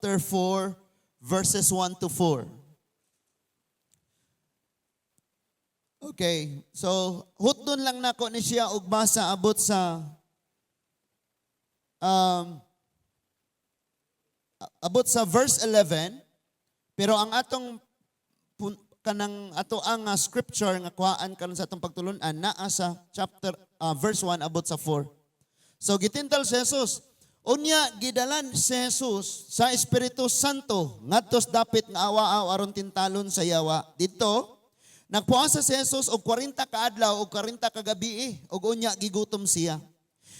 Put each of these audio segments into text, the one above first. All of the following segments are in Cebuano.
chapter 4 verses 1 to 4. Okay, so hutdon lang nako ni siya og basa abot sa verse 11, pero ang atong kanang ato ang scripture nga kuhaan karon sa atong pagtulun-an naa sa chapter verse 1 abot sa 4. So gitintal si Jesus. Unya gidalan si Jesus sa Espiritu Santo ngadto sa dapit nga awa-aw aron tintalon sa yawa. Didto nagpuasa si Jesus og 40 ka adlaw og 40 ka gabi ug unya gigutom siya.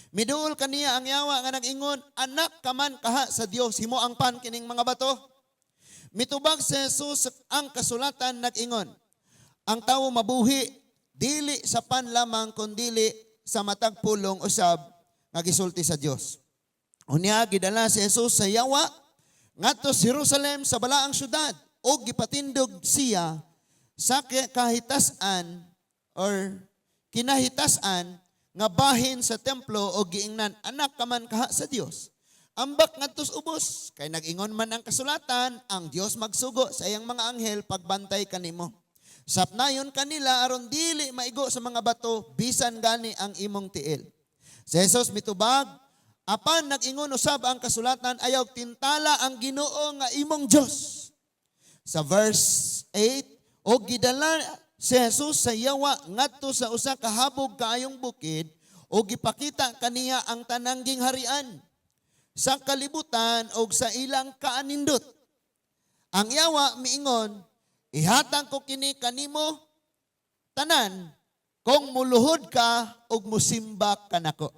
Miduol kaniya ang yawa nga nag-ingon, "Anak ka man kaha sa Dios, himo ang pan kining mga bato." Mitubag si Jesus, "Ang kasulatan nag-ingon, ang tawo mabuhi dili sa pan lamang kundili sa matag pulong usab nga gisulti sa Dios." Unya gidala si Jesus sa yawa ngadto sa Jerusalem, sa balaang syudad, ug gipatindog siya sa kahitas-an or kinahitas-an nga bahin sa templo og giingnan, "Anak ka man kaha sa Dios. Ambak ngadto sa ubos, kay nag-ingon man ang kasulatan, ang Dios magsugo sa iyang mga anghel pagbantay kanimo. Sapnayon kanila aron dili maigo sa mga bato bisan gani ang imong tiil." Si Jesus mitubag, "Apan nag-ingon usab ang kasulatan, ayaw tintala ang Ginoo nga imong Dios." Sa verse 8, og gidala si Jesus sa yawa ngadto sa usa ka habog kaayong bukid og gipakita kaniya ang tanang gingharian sa kalibutan og sa ilang kaanindot. Ang yawa miingon, "Ihatag ko kini kanimo tanan kung muluhod ka og musimba kanako."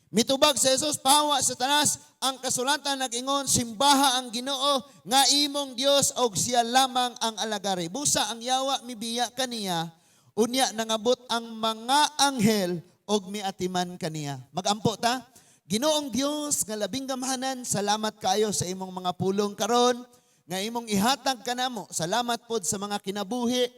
Mitubag si Jesus, "Pahawa, Satanas, ang kasulatan nag-ingon, simbaha ang Ginoo nga imong Dios og siya lamang ang alagari." Busa ang yawa mibiya kaniya, unya nangabot ang mga anghel og miatiman kaniya. Magampo ta. Ginoong Dios nga labing gamhanan, salamat kaayo sa imong mga pulong karon nga imong ihatag kanamo. Salamat pod sa mga kinabuhi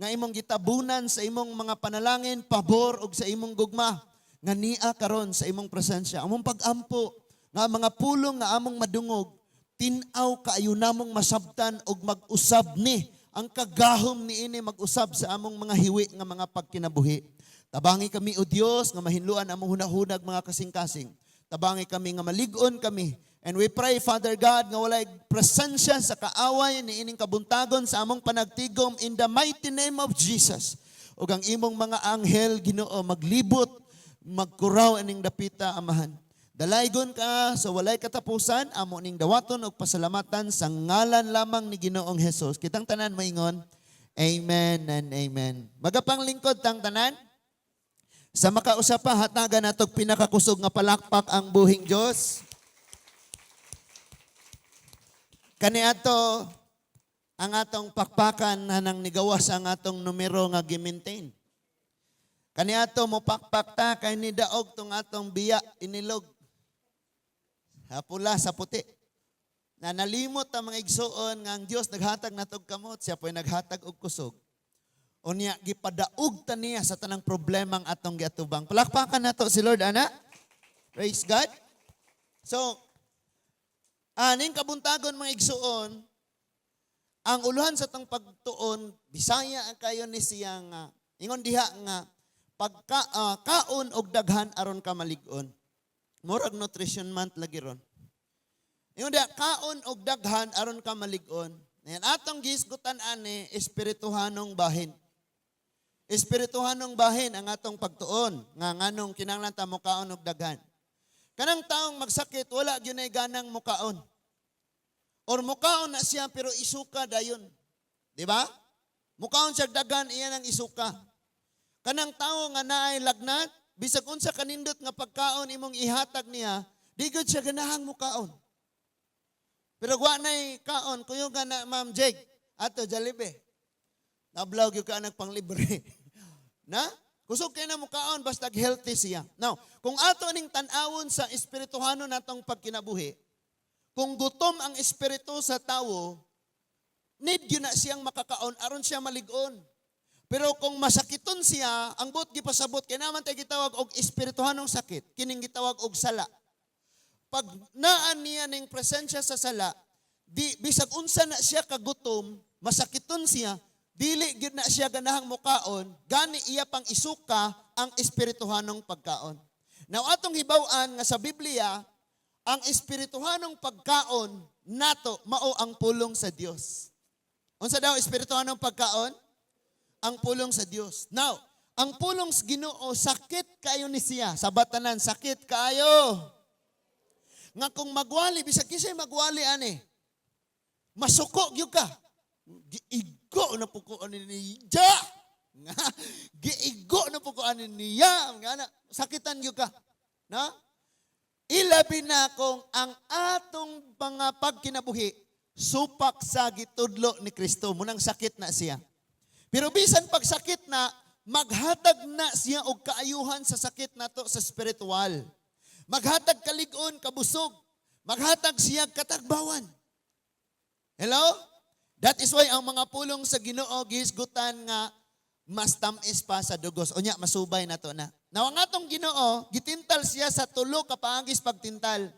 nga imong gitabunan sa imong mga panalangin, pabor ug sa imong gugma nga nia karon sa imong presensya. Among pag-ampo nga mga pulong nga among madungog, tin-aw kaayo namong masabtan og mag-usab ni ang kagahom niini mag-usab sa among mga hiwi nga mga pagkinabuhi. Tabangi kami, O Dios, nga mahinluan among hunahunag, mga kasing-kasing. Tabangi kami nga malig-on kami. And we pray, Father God, nga walay presensya sa kaaway niining kabuntagon sa among panagtigom in the mighty name of Jesus. Ug ang imong mga anghel, Ginoo, maglibot, magkuraw ining dapita, Amahan. Dalaygon ka sa walay katapusan, amo ning dawaton og pasalamatan sa ngalan lamang ni Ginoong Hesus. Kitang tanan maingon, "Amen and amen." Magapang lingkod tang tanan. Sa makausa pa, hatagan natog pinakakusog nga palakpak ang buhing Dios. Kaniadto ang atong pakpakan hanang nigawas ang atong numero nga gi-maintain. Kaniadto mo pakpak ta kay nidaog tong atong biya inilog. Sa pula sa puti. Na nalimot ang mga igsuon nga ang Dios naghatag natog kamot, siya po'y naghatag og kusog. Unya gipadaog ta niya sa tanang problemang atong giatubang. Palakpakan nato si Lord, ana. Praise God. So, aning kabuntagon, mga igsuon, ang uluhan sa tong pagtuon, Bisaya ang kayo ni siya nga ingon diha nga pagka kaon og daghan aron ka malig-on. Murag nutrition month lagi ron. Ingon diha, kaon og daghan aron ka malig-on. Yan atong gihisgutan ani, espirituhanong bahin. Espirituhanong bahin ang atong pagtuon nga nganong kinahanglan ta mokaon og daghan. Kanang taong magsakit, wala gyud nay ganang mukaon. Or mukaon na siya pero isuka dayon. Di ba? Mukaon siya daghan, iyan ang isuka. Kanang tawo nga naay lagnat, bisag unsa kanindot nga pagkaon imong ihatag niya, di gud siya ganahang mukaon. Pero wa nay kaon, kuyo ka na, Ma'am Jake, ato Jollibee. Nablaw gyud ka nagpanglibre. Na? Kusog kay na mukaon basta healthy siya. Now, kung ato ning tan-awon sa espirituhanon natong pagkinabuhi, kung gutom ang espiritu sa tawo, need gyud na siyang makakaon aron siya malig-on. Pero kung masakiton siya, ang buot gipasabot kay naman tay gitawag og espirituhanong sakit, kining gitawag og sala. Pag naan niya ning presensya sa sala, Di bisag unsa na siya kagutom, masakiton siya, dili gyud na siya ganahang mukaon, gani iya pang isuka ang espirituhanong pagkaon. Now, atong hibaw-an nga sa Biblia, ang espirituhanong pagkaon nato mao ang pulong sa Dios. Unsa daw espirituhanong pagkaon? Ang pulong sa Dios. Now, ang pulong sa Ginoo, sakit kayo ni siya. Sa batanan, sakit kayo. Nga kung magwali, bisag kinsay magwali ani, masuko gyud ka. Giigo na po ko ani niya. Nga, giigo na po ko ani niya. Nga na, sakitan gyud ka. Na? Ilabi na kung ang atong mga pagkinabuhi supak sa gitudlo ni Kristo, munang sakit na siya. Pero bisan pagsakit na, maghatag na siya og kaayuhan sa sakit nato sa spiritual. Maghatag kalig-on, kabusog. Maghatag siya katagbawan. Hello? That is why ang mga pulong sa Ginoo gihisgutan nga mas tamis pa sa dugos. Unya, masubay na to na. Now, ang atong Ginoo, gitintal siya sa tulo ka paagis pagtintal.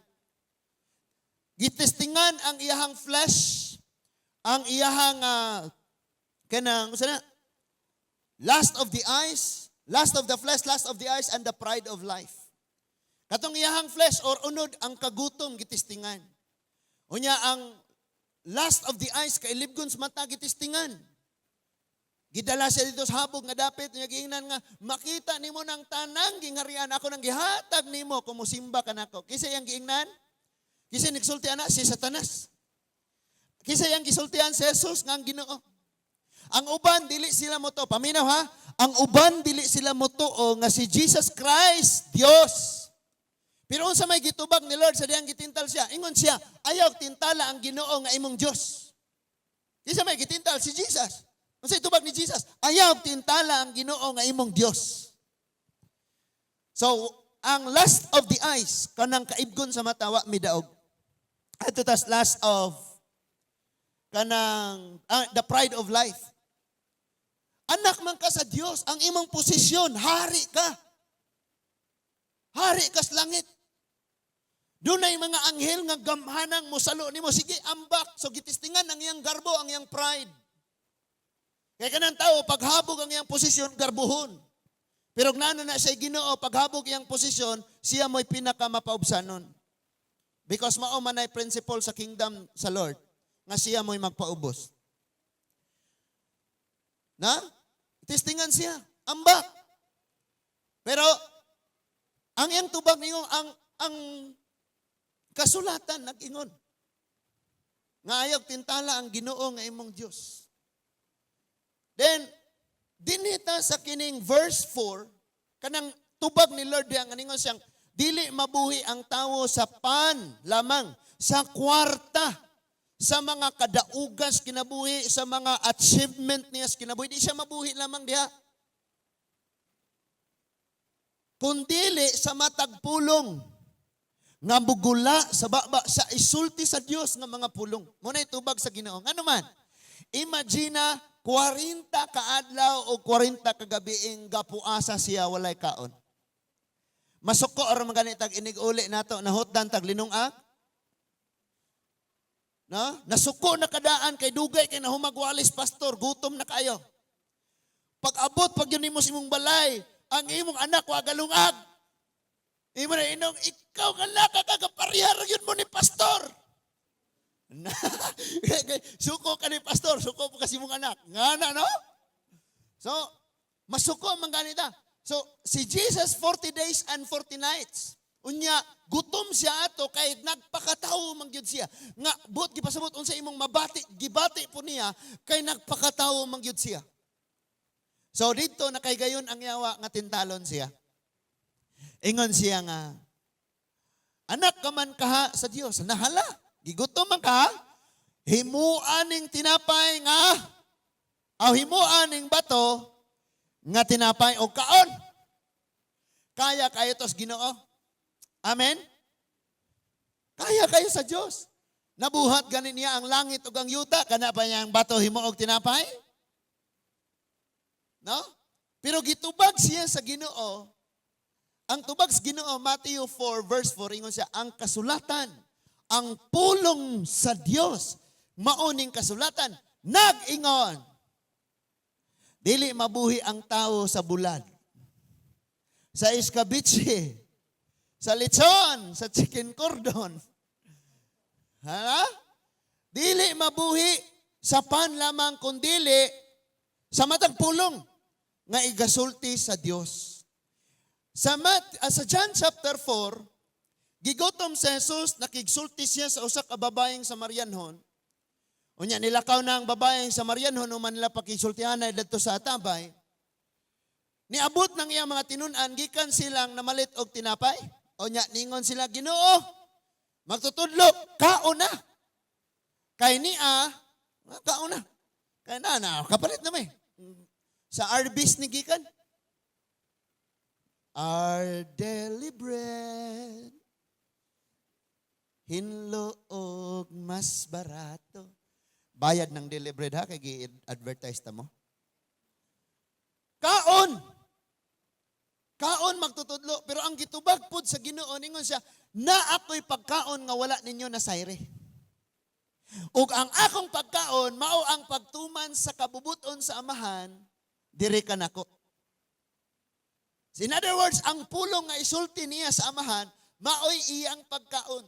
Gitestingan ang iyahang flesh, ang iyahang kanang usa na, lust of the eyes, lust of the flesh, lust of the eyes, and the pride of life. Katong iyahang flesh or unod, ang kagutom gitestingan. Unya, ang lust of the eyes, kailibgon sa mata, gitestingan. Gidala siya dito sa habog nga dapit niya, giingnan nga, "Makita nimo ng tanang gingharian, ako nang gihatag nimo kung musimba ka nako." Kinsa iyang giingnan? Kinsa nagsulti ana? Si Satanas. Kinsa iyang gisultian? Si Jesus nga ang Ginoo. Ang uban dili sila mo to. Paminaw ha. Ang uban dili sila motuo nga si Jesus Christ Dios. Pero unsa may gitubag ni Lord sa diyang gitintal siya? Ingon siya, "Ayaw tintala ang Ginoo nga imong Dios." Kinsa may gitintal? Si Jesus. Unsa tubag ni Jesus? "Ayaw tintala ang Ginoo nga imong Dios." So, ang lust of the eyes, kanang kaibgon sa mata, wa midaog. Ato tas lust of kanang the pride of life. Anak man ka sa Dios, ang imong posisyon, hari ka. Hari ka sa langit. Dunay mga anghel nga gamhanang mosalo nimo, sige ambak. So gitistingan ang iyang garbo, ang iyang pride. Kaya kanang tao, paghabog ang iyang posisyon, garbuhon. Pero gnano na siya Ginoo, paghabog iyang posisyon, siya mo'y pinakamapaubsanon. Because mao man ay principle sa kingdom sa Lord, nga siya mo'y magpaubos. Na? Testingan siya. Ambak. Pero, ang iyang tubag ningon, ang kasulatan nag-ingon nga ayaw tintala ang Ginoo nga imong Dios. Then, dinita sa kining verse 4, kanang tubag ni Lord diya nga ningon siyang dili mabuhi ang tawo sa pan lamang, sa kwarta, sa mga kadaugas kinabuhi, sa mga achievement niya sa kinabuhi. Di siya mabuhi lamang diha. Kundili sa matag pulong nga mugula sa baba sa isulti sa Dios nga mga pulong. Muna tubag sa Ginoo. Ngano man? Imagine na 40 ka adlaw o 40 ka gabiing gapuasa siya, walay kaon. Masuko or man tag inig uli nato, nahutdan tag linungag. No? Nasuko na kadaan kay dugay kay nahumagwalis, pastor, gutom na kayo. Pag abot pag yun nimo sa imong balay, ang imong anak wa galungag. Imo na inong, "Ikaw ka laka ka, kaparehar yun mo ni pastor." Suko ka ni pastor, suko po kasi mong anak. Nga na, no? So, masuko man ganita. So, si Jesus, 40 days and 40 nights. Unya, gutom siya ato kay nagpakatawo man gyud siya. Nga buot gipasabot unsa imong mabati, gibati po niya kay nagpakatawo man gyud siya. So dito nakaygayon ang yawa nga tintalon siya. Ingon siya nga, "Anak ka man kaha sa Dios, nahala, gigutom man ka, himuan ning tinapay nga, aw himuan ning bato nga tinapay o kaon." Kaya kayo tos Ginoo. Amen? Kaya kayo sa Dios. Nabuhat gani niya ang langit ug ang yuta, kana pa niya ang bato himuog tinapay? No? Pero gitubag siya sa Ginoo. Ang tubag sa Ginoo, Matthew 4 verse 4, ingon siya, ang kasulatan, ang pulong sa Dios. Mao ning kasulatan, nag-ingon. Dili mabuhi ang tao sa bulad, sa iskabitsi, sa litson, sa chicken cordon. Ha? Dili mabuhi sa pan lamang kundili sa matag pulong nga igasulti sa Dios. Sa John chapter 4, gigutom si Jesus, nakigsulti siya sa usa ka babaeng Samarianhon. Unya nilakaw na ang babaeng Samarianhon human nila pakigsultihan didto sa atabay. Niabot ng iyang mga tinun-an gikan silang namalit og tinapay. Unya ningon sila, "Ginoo, magtutudlo, kaon na." Kay niya, kaon na. Kay na na, kapalit na may. Sa Arby's ni gikan. Our daily bread, hinlo og mas barato. Bayad ng daily bread ha, kay gi-advertise ta mo. Kaon! Kaon, magtutudlo. Pero ang gitubag pud sa Ginoo, ningon siya, "Na ako'y pagkaon nga wala ninyo nasayre. Ug ang akong pagkaon, mao ang pagtuman sa kabubuton sa Amahan, diri kanako." In other words, ang pulong nga isulti niya sa Amahan, maoy iyang pagkaon.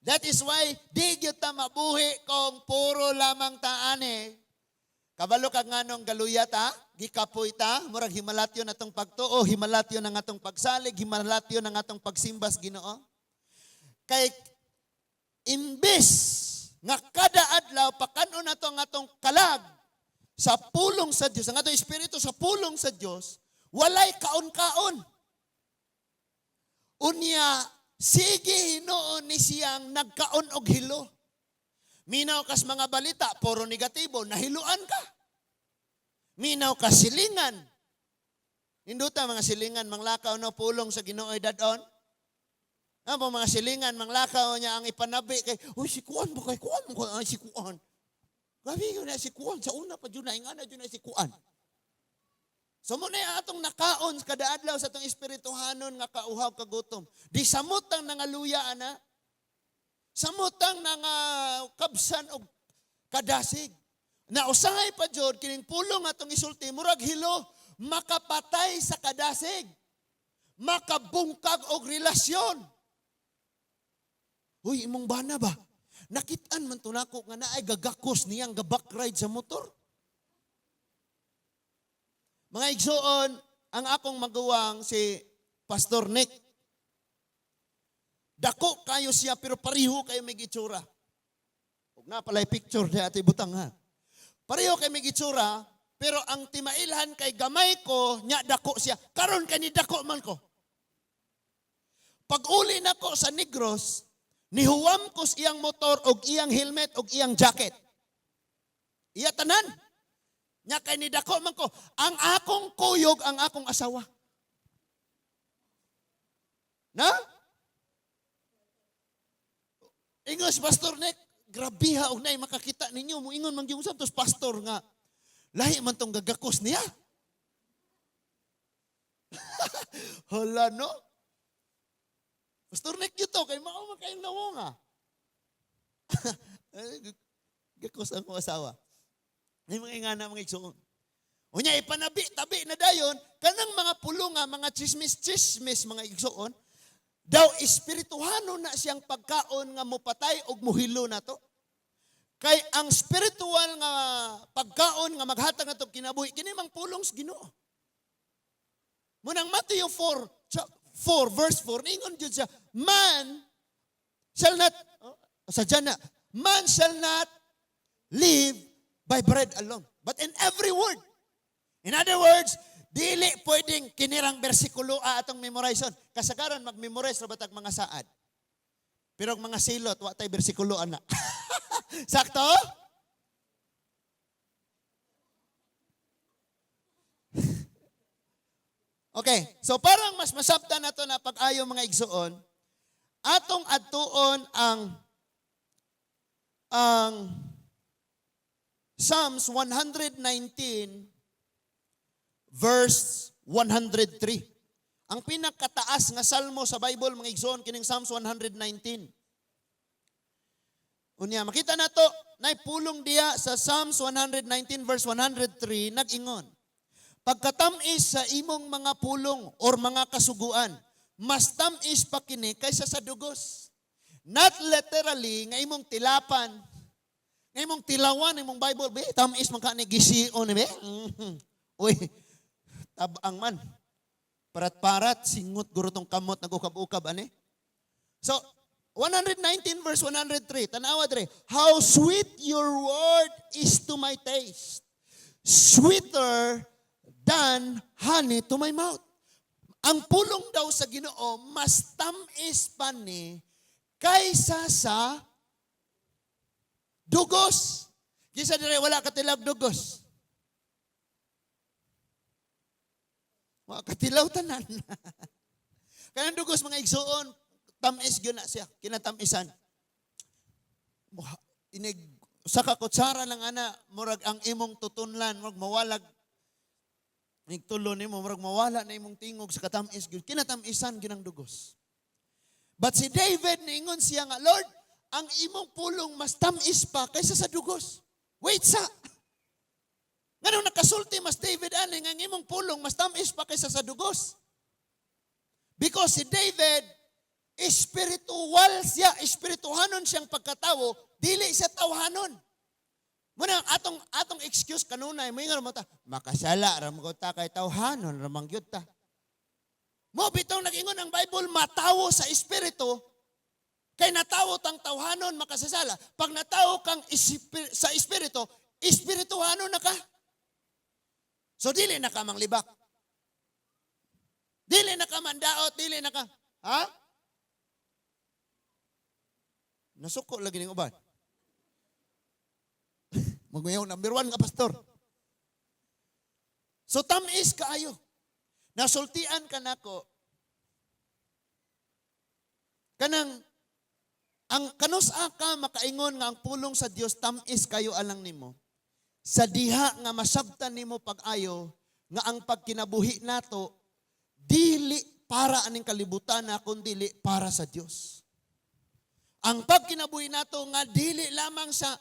That is why di gyud ta mabuhi kung puro lamang taane. Kabalo ka nganong galuya ta, gikapoy ta, murag himalatyon atong pagtuo, himalatyon ang atong pagsalig, himalatyon ang atong pagsimbas Ginoo. Kay imbes nga kada adlaw pakan-on nato ang atong kalag sa pulong sa Dios, ang atong espiritu sa pulong sa Dios, walay kaon-kaon. Unya, sige hinuon ni siyang nagkaon og hilo. Minaw kas mga balita, puro negatibo, nahiluan ka. Minaw ka silingan. Ninduta mga silingan, manglakaw no pulong sa Ginoo dadon. Ano po mga silingan, manglakaw niya ang ipanabi kay, "Uy, si Kuan ba kay Kuan mo ay si Kuan. Gabi yun na si Kuan, sa una pa dyan na, ingana dyan na si Kuan." So mao na atong nakaon kada adlaw sa atong espirituhanon nga kauhaw kagutom. Di samutang nangaluya ana. Samutang nangakabsan og kadasig. Na usahay pa jud kining pulong atong isulti murag hilo, makapatay sa kadasig. Makabungkag og relasyon. "Uy, imong bana ba? Nakitaan man to nako nga naay gagakos niyang gaback ride sa motor." Mga igsuon, ang akong maguwang si Pastor Nick. Dako kayo siya pero pareho kayo may gitsura. Ug na pala'y picture di ate butang ha. Pareho kay may gitsura, pero ang timailhan kay gamay ko, nya dako siya. Karon kay ni dako man ko. Pag uli nako sa Negros, nihuwam ko sa iyang motor og iyang helmet og iyang jacket. Iya tanan. Nya kay ni dako man ko. Ang akong kuyog ang akong asawa. Na? Ingos Pastor Nick, grabiha og nay makakita ninyo moingon man gyud sa tos pastor nga lahi man tong gagakos niya. Hala no? Pastor Nick gyud to kay mao man kayong nawong ah. Gakos ang akong asawa. May mga ingana, mga igsoon. Unya ipanabi tabi na dayon kanang mga pulunga, mga chismis-chismis, mga igsoon, daw espirituhano na siyang pagkaon nga mupatay og muhilo na to. Kay ang spiritual nga pagkaon nga maghatag nato kinabuhi kini mang pulong sa Ginoo. Munang Matthew 4 verse 4 ningon jud siya, man shall not, oh, sa dyan na, man shall not live by bread alone, but in every word. In other words, dili pwedeng kinirang bersikulo atong memorization. Kasagaran mag-memorize ra batag mga saad. Pero ang mga silot, wa tay bersikulo ana. Sakto? Okay, so parang mas masabta na to na pag-ayo, mga igsuon, atong adtuon ang Psalms 119 verse 103. Ang pinakataas nga salmo sa Bible, mga igsoon, kining Psalms 119. Unya, makita nato, nay pulong diya sa Psalms 119 verse 103, nag-ingon, "Pagkatamis sa imong mga pulong or mga kasuguan, mas tamis pa kini kaysa sa dugos." Not literally nga imong tilapan, nga imong tilawan imong Bible, be, tamis man ka ni gision, be. Uy, tabang man. Parat-parat, singot guro tong kamot, nagukab-ukab, ani. So, 119 verse 103, tanawa dre, "How sweet your word is to my taste. Sweeter than honey to my mouth." Ang pulong daw sa Ginoo mas tamis pa ni kaysa sa dugos. Kinsa dire wala katilaw dugos? Wa katilaw tanan. Kanang dugos, mga igsuon, tamis gyud na siya, kinatamisan. Inig sa kakutsara lang ana, murag ang imong tutunlan, murag mawalag nig tulo nimo, murag mawala na imong tingog sa katamis gyud. Kinatamisan gyud ang dugos. But si David, niingon siya nga, "Lord, ang imong pulong mas tamis pa kaysa sa dugos." Wait sa. Nganong nakasulti mas David ani nga ang imong pulong mas tamis pa kaysa sa dugos? Because si David, espiritual siya, espirituhanon siyang pagkatawo, dili siya tawhanon. Muna atong atong excuse kanunay, moingon mo ta, makasala ra mo ta kay tawhanon ra man gyud ta. Mo bitong nag-ingon ang Bible matawo sa espiritu, kay natawo tang tawhanon, makasasala. Pag natawo kang sa espiritu, espirituhanon na ka. So dili na ka manglibak. Dili na ka mandaot, dili na ka. Ha? Nasuko lagi ning uban. Maguyaw, number one nga pastor. So tamis kaayo. Nasultian ka nako. Kanang ang kanus ka makaingon nga ang pulong sa Dios tamis kayo alang nimo? Sa diha nga masabtan nimo pag-ayo nga ang pagkinabuhi nato dili para aning kalibutan na kundi para sa Dios. Ang pagkinabuhi nato nga dili lamang sa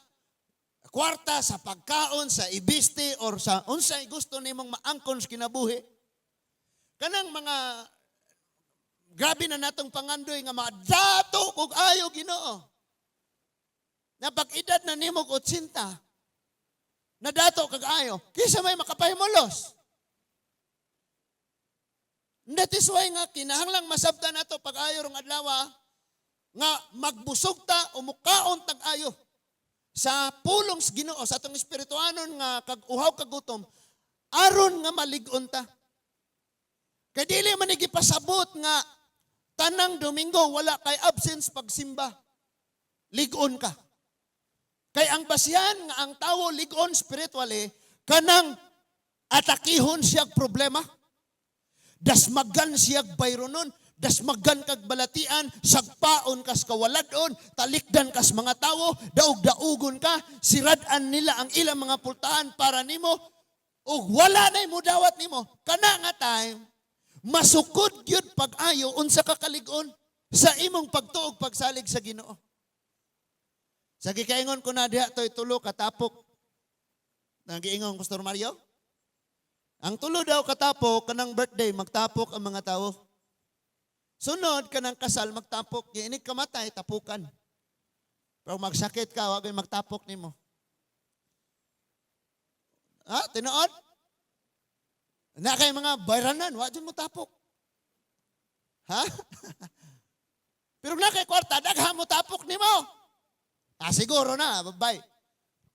kwarta, sa pagkaon, sa ibiste, or sa unsay gusto nimong maangkon sa kinabuhi. Kanang mga grabe na natong pangandoy nga madato kog ayo, Ginoo. Na pag edad na nimo 80, nadato kag ayo, kisa may makapahimulos? That is why nga kinahanglang masabtan nato pag ayo rong adlaw nga magbusog ta o mukaon tag ayo sa pulong sa Ginoo sa atong espirituanon nga kag uhaw kag gutom aron nga malig-on ta. Kay dili man ni gipasabot nga tanang Domingo wala kay absence pagsimba. Lig-on ka. Kay ang basihan nga ang tawo lig-on spiritually, kanang atakihon siyag problema. Dasmagan siyag bayronon, dasmagan kag balatian, sagpaon kas kawaladon, talikdan kas mga tawo, daog-daugon ka, sirad-an nila ang ilang mga pultahan para nimo, ug wala na mo dawat nimo. Kana nga time, masukod gyud pag-ayo unsa ka kalig-on sa imong pagtuog pagsalig sa Ginoo. Sa gikaingon ko na diha to'y tulo katapok. Nagiingon Pastor Mario? Ang tulo daw katapok, kanang birthday, magtapok ang mga tao. Sunod, kanang kasal, magtapok. Inig kamatay, tapukan. Pero magsakit ka, wag magtapok nimo. Ha? Tinuod? Na kay mga bayranan, wa mo tapok. Ha? Pero na kay kwarta, daghan mo tapok nimo. Ah, siguro na, babay.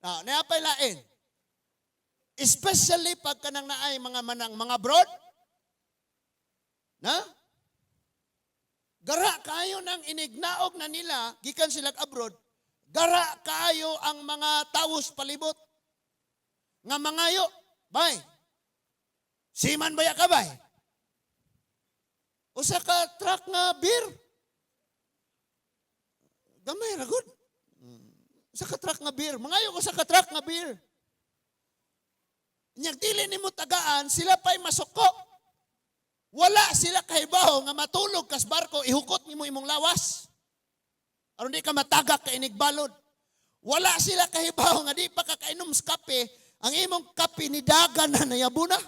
Na, niapay lain. Especially pag kanang naay mga manang mga abroad. Na? Gara kayo nang inignaog na nila, gikan sila abroad, gara kayo ang mga tawos palibot. Nga mangayo, bay. Siman baya ka bay? Usa ka truck nga beer. Gamay ra gud. Usa ka truck nga beer. Mangayo ko sa ka truck nga beer. Nyag dili nimo tagaan, sila pa'y masuko. Wala sila kahibaw nga matulog kas barko, ihukot nimo imong lawas. Aron di ka matagak ka inigbalod. Wala sila kahibaw nga di pa ka kainom sa kape, ang imong kape ni dagan na nayabo na.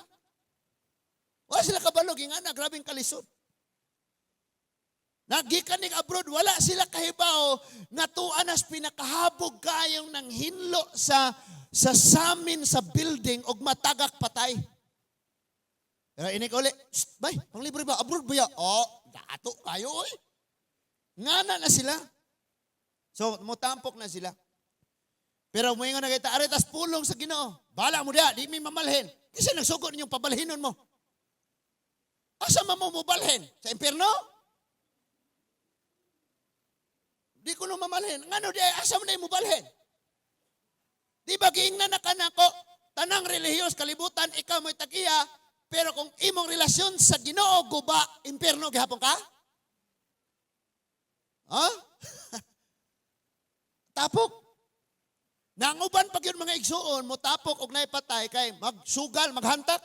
Wala sila kabalo, ingana, grabeng kalisod. Nagikan nig abroad, wala sila kahibaw nga tuwa nas pinakahabog kayong nang hinlo sa samin sa building og matagak patay. Pero inig uli, "Shh, bay, panglibre ba? Abroad ba ya?" Oh, dato kayo oy. Ngana na sila. So, mutampok na sila. Pero moingon na kita, "Aretas pulong sa Ginoo. Bala mo diha, di mi mamalhin." Kasi nagsugo ninyong pabalhinon mo. Asa man mo mobalhin? Sa impierno? Di ko no mamalhin. Ngano di asa mo na mobalhin? Di ba giingnan na kanako, tanang relihiyos kalibutan ikaw mo'y tagiya, pero kung imong relasyon sa Ginoo guba, impierno gihapon ka? Ha? Tapok. Nanguban pag yun mga igsuon, mo tapok og naipatay kay magsugal, maghantak,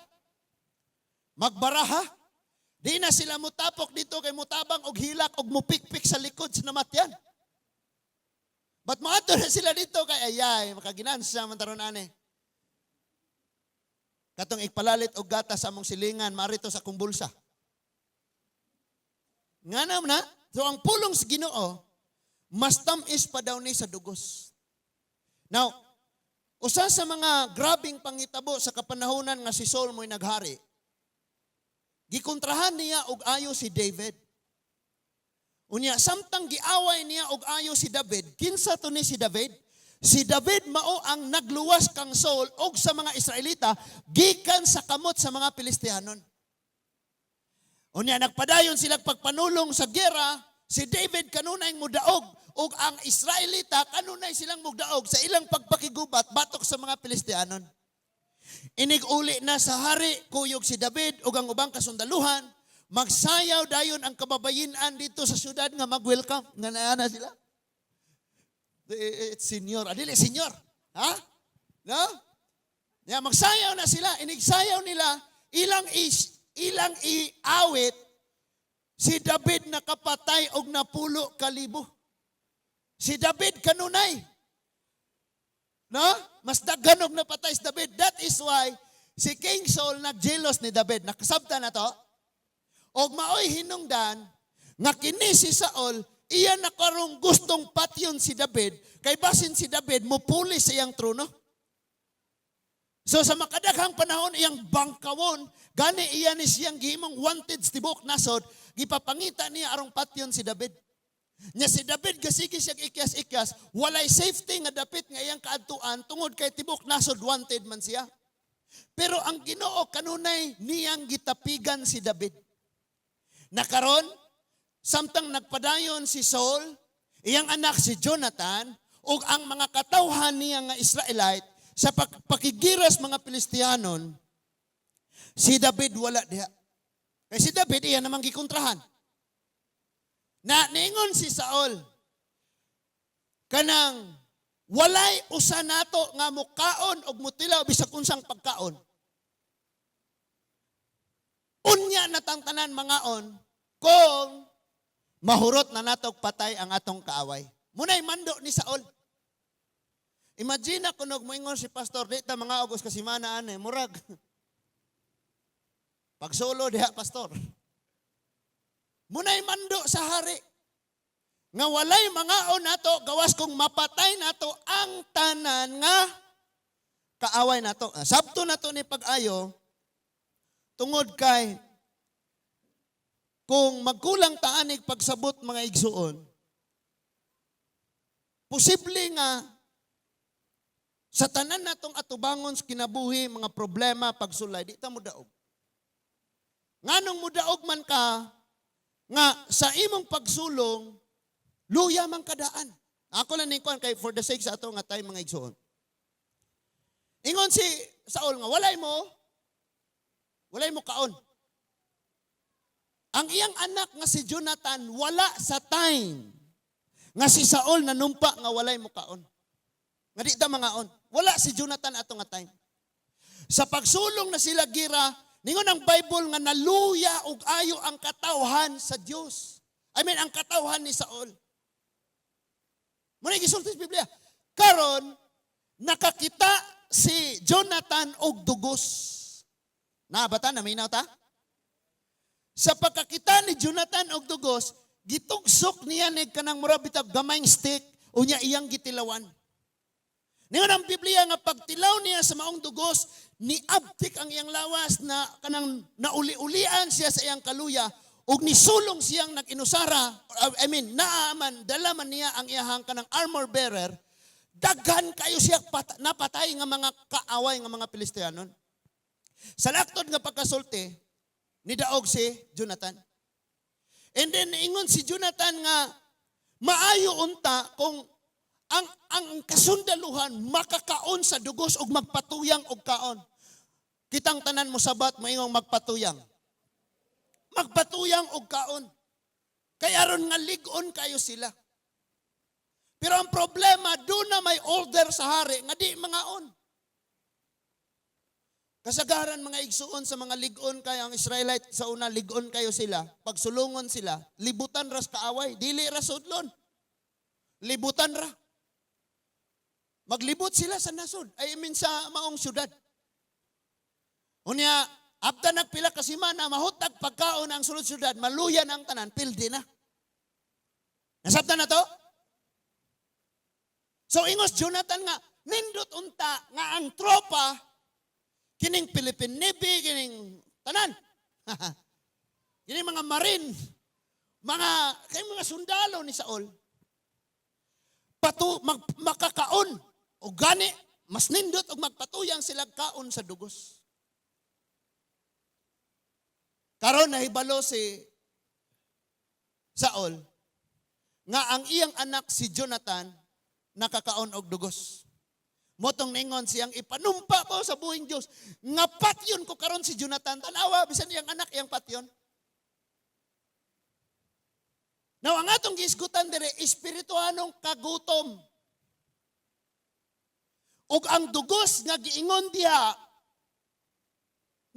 magbaraha. Di na sila mutapok dito kay mutabang og hilak og mupikpik sa likod sa namatyan. But moadto na sila dito kay ayay, makaginansa man taron ane. Katong igpalalit og gatas sa among silingan, marito sa akong bulsa. Nga naman na, so ang pulong sa Ginoo, mas tamis pa daw ni sa dugos. Now, usa sa mga grabing pangitabo sa kapanahonan nga si Saul mo'y naghari, gikontrahan niya og ayo si David. Unya, samtang giaway niya og ayo si David, kinsa to ni si David? Si David mao ang nagluwas kang Saul og sa mga Israelita gikan sa kamot sa mga Pilistianon. Unya, nagpadayon sila pagpanulong sa gera, si David kanunay mudaog ug ang Israelita kanunay silang mugdaog sa ilang pagpakigubat batok sa mga Pilistianon. Inig-uli na sa hari, kuyog si David ug ang ubang kasundaluhan, magsayaw dayon ang kababayinan dito sa syudad nga mag-welcome. Nga naa na sila. It's senyor. Adili, senyor. Ha? No? Ya, magsayaw na sila. Inigsayaw nila, ilang iawit, si David nakapatay og napulo kalibo. Si David kanunay. No? Mas daghan og napatay si David. That is why si King Saul nagjelos ni David. Nakasabta na to? Og maoy hinungdan nga kini si Saul iya na karong gustong patyon si David kay basin si David mupuli sa iyang trono. So sa makadaghang panahon iyang bangkawon, gani iya ni siyang gihimong wanted sa tibuok nasod, gipapangita niya arong patyon si David. Nya si David gasige siya ikyas-ikyas, walay safety nga dapit nga iyang kaadtuan tungod kay tibuok nasod wanted man siya. Pero ang Ginoo kanunay niyang gitapigan si David. Nakaron, samtang nagpadayon si Saul, iyang anak si Jonathan, ug ang mga katawhan niya nga Israelite sa pakigiras mga Pilistianon, si David wala diha. Kay si David iya namang gikontrahan. Na ningon si Saul, kanang walay usa nato nga mukaon og mutilaw bisag unsang pagkaon. Unya na tang tanan mangaon kung mahurot na natog patay ang atong kaaway. Munay mando ni Saul. Imagine na kunog moingon si pastor, di ta mga ugos kasi mana ane, murag. Pagsulo diha, pastor. Munay mando sa hari nga walay mangaon nato gawas kung mapatay nato ang tanan nga kaaway nato. Ah, sabto nato ni pag-ayo tungod kay kung magkulang taanig pagsabot, mga igsuon, posible nga sa tanan natong atubangon sa kinabuhi, mga problema, pagsulay, di ta mudaog. Nganong mudaog man ka, nga sa imong pagsulong, luya man kadaan. Ako lang ni kuan kay for the sake sa ato nga tayo, mga igsuon. Ingon si Saul nga walay mo kaon. Ang iyang anak nga si Jonathan wala sa time nga si Saul nanumpa nga walay mo kaon. Nga di ta mangaon. Wala si Jonathan ato nga time. Sa pagsulong na sila gira, ningon ang Bible nga naluya og ayo ang katawhan sa Dios. I mean, ang katawhan ni Saul. Muna gisulti sa Biblia. Karon nakakita si Jonathan og dugos. Nabata na minaw ta? Sa pagkakita ni Jonathan og dugos, gitugsok niya ni kanang mura bitag gamayng stick, unya iyang gitilawan. Ningon ang Biblia nga pagtilaw niya sa maong dugos, niabtik ang iyang lawas na kanang nauli-ulian siya sa iyang kaluya ug nisulong siyang nag-inusara, I mean, naaman, dala man niya ang iyahang kanang armor bearer, daghan kayo siya napatay nga mga kaaway nga mga Filisteanon. Sa laktod nga pagkasulti, nidaog si Jonathan. And then ingon si Jonathan nga maayo unta kung ang kasundaluhan makakaon sa dugos ug magpatuyang og kaon. Kitang tanan mo sabat, moingong magpatuyang. Magpatuyang og kaon. Kay aron nga lig-on kayo sila. Pero ang problema, doon na may order sa hari nga di mangaon. Kasagaran, mga igsuon, sa mga lig-on kayo, ang Israelite sa una, lig-on kayo sila, pagsulungon sila, libutan ras kaaway, dili ra sudlon. Libutan ra. Maglibot sila sa nasod, I mean sa maong syudad. Unya, after nagpila ka semana, mahutag pagkaon ang sulod syudad, maluya na ang tanan, pildi na. Nasabtan na to? So ingos Jonathan nga, nindot unta nga ang tropa, kining Philippine Navy, kining tanan, kining mga marine, mga, kay mga sundalo ni Saul, makakaon, o gani, mas nindot og magpatuyang sila kaon sa dugos. Karon nahibalo si Saul nga ang iyang anak si Jonathan nakakaon og dugos. Motong ningon siyang, "Ipanumpa ko sa buhing Dios nga patyon ko karon si Jonathan." Tanawa, bisan iyang anak iyang patyon. Now, ang atong giisgutan dire, espirituanong kagutom. Ug ang dugos nga giingon diha,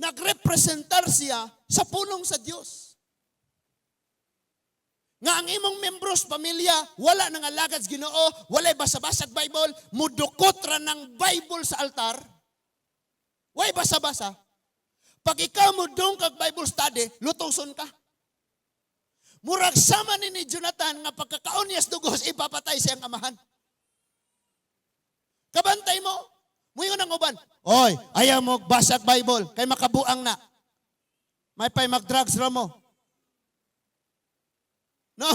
nagrepresentar siya sa pulong sa Dios. Nga ang imong membros pamilya wala nang alagad sa Ginoo, walay basa-basag Bible, mudukot ra ng Bible sa altar. Way basa-basa. Pag ikaw mo kag Bible study, lutuson ka. Murag sama ni Jonathan nga pagkakaon niya sa dugos, ipapatay siyang amahan. Kabantay mo. Muingon ang uban, "Oy, ayaw mo basag Bible, kay makabuang na. May pay mag-drugs ra mo." No,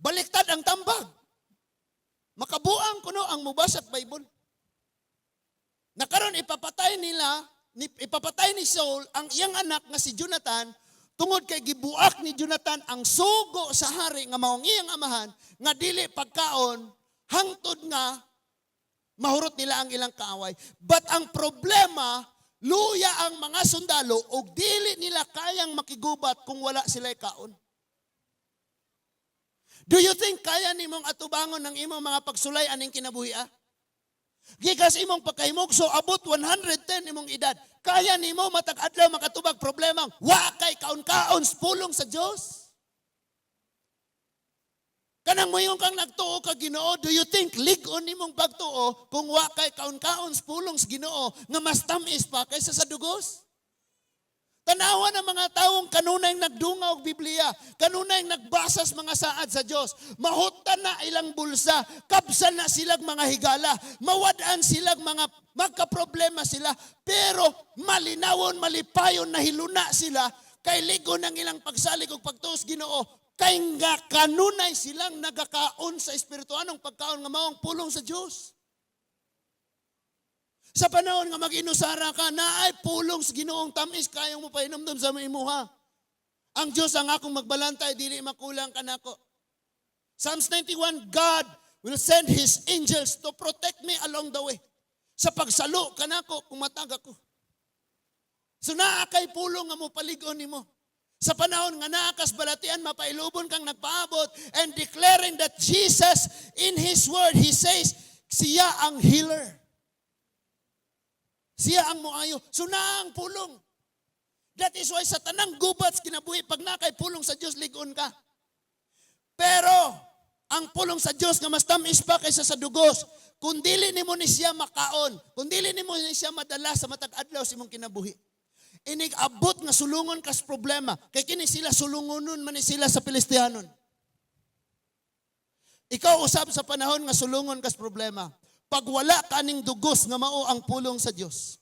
baliktad ang tambag. Makabuang kuno ang mubasag Bible. Nakaron ipapatay nila, ipapatay ni Saul ang iyang anak nga si Jonathan tungod kay gibuak ni Jonathan ang sugo sa hari nga maong iyang amahan nga dili pagkaon hangtod nga mahurot nila ang ilang kaaway. But ang problema, luya ang mga sundalo og dili nila kayang makigubat kung wala sila kaon. Do you think kaya nimong atubangon ng imong mga pagsulay aning kinabuhi ah? Gikas imong pagkahimugso abot 110 imong edad. Kaya nimo matag adlaw makatubag problema wa kay kaon-kaon sa pulong sa Dios? Kanang moingon kang nagtuo ka Ginoo, do you think lig-on nimong pagtuo kung wa kay kaon-kaon sa pulong sa Ginoo nga mas tamis pa kaysa sa dugos? Tanawa ng mga taong kanunay nagdungaw og Biblia, kanunay nagbasa sa mga saad sa Dios. Mahutan na ilang bulsa, kabsan na silang mga higala, mawadaan silang mga magkaproblema sila, pero malinawon, malipayon, nahiluna sila kay ligo ng ilang pagsalig ug pagtuos Ginoo, kay nga kanunay silang nagakaon sa espirituanong pagkaon nga maong pulong sa Dios. Sa panahon nga mag-inusara ka, naay pulong sa Ginoong tamis kayong mo pahinumdum sa imuha. Ang Diyos ang akong magbalantay, dili makulang kanako. Psalms 91, God will send His angels to protect me along the way. Sa pagsalo kanako, kumatag ako. So naa kay pulong nga mo palig-on nimo. Sa panahon nga naa kas balatian, mapailubon kang nagpaabot and declaring that Jesus, in His Word, He says, siya ang healer. Siya ang moayo. So naa ang pulong. That is why sa tanang gubat sa kinabuhi, pag nakay pulong sa Dios, ligon ka. Pero, ang pulong sa Dios nga mas tamis pa kaysa sa dugos, Kung dili nimo ni siya makaon, kung dili nimo ni siya madala sa matag adlaw sa imong kinabuhi, inig abot nga sulungon kas problema, kay kini sila sulungonon man ni sila sa Filistianon. Ikaw usab sa panahon nga sulungon kas problema, pag wala kaning dugos nga mao ang pulong sa Dios,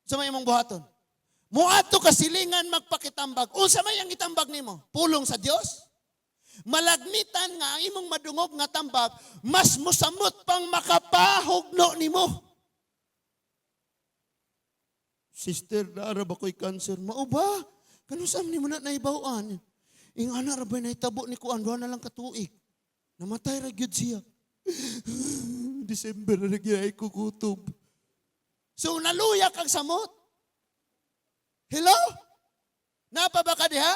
sa may imong buhaton? Muadto ka silingan magpakitambag. Unsa may ang itambag nimo? Pulong sa Dios? Malagmitan nga ang imong madungog nga tambag, mas musamot pang makapahugno nimo. Sister, naara ba ko'y cancer? Mao ba? Kanus-a nimo na nahibaw-an? Ingana ra ba nahitabo ni kuan, duha na lang katuig. Namatay ra gyud siya. December na gyud ko kutob. So naluya kang samot. Hello? Napa ba ka diha?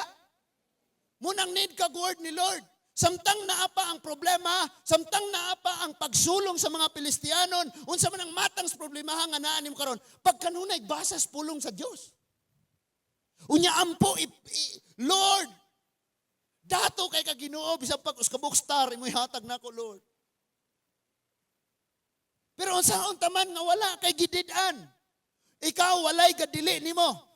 Munang need ka word ni Lord. Samtang naa pa ang problema, samtang naa pa ang pagsulong sa mga Pilistianon, unsa man ang matang sa problema nga naa nimo karon, pagkanunay basas pulong sa Dios. Unya ampo Lord, dato kay ka Ginoo bisan pag usa ka star imo ihatag nako, Lord. Pero unsaon taman nga wala kay gidid-an? Ikaw walay gadili nimo.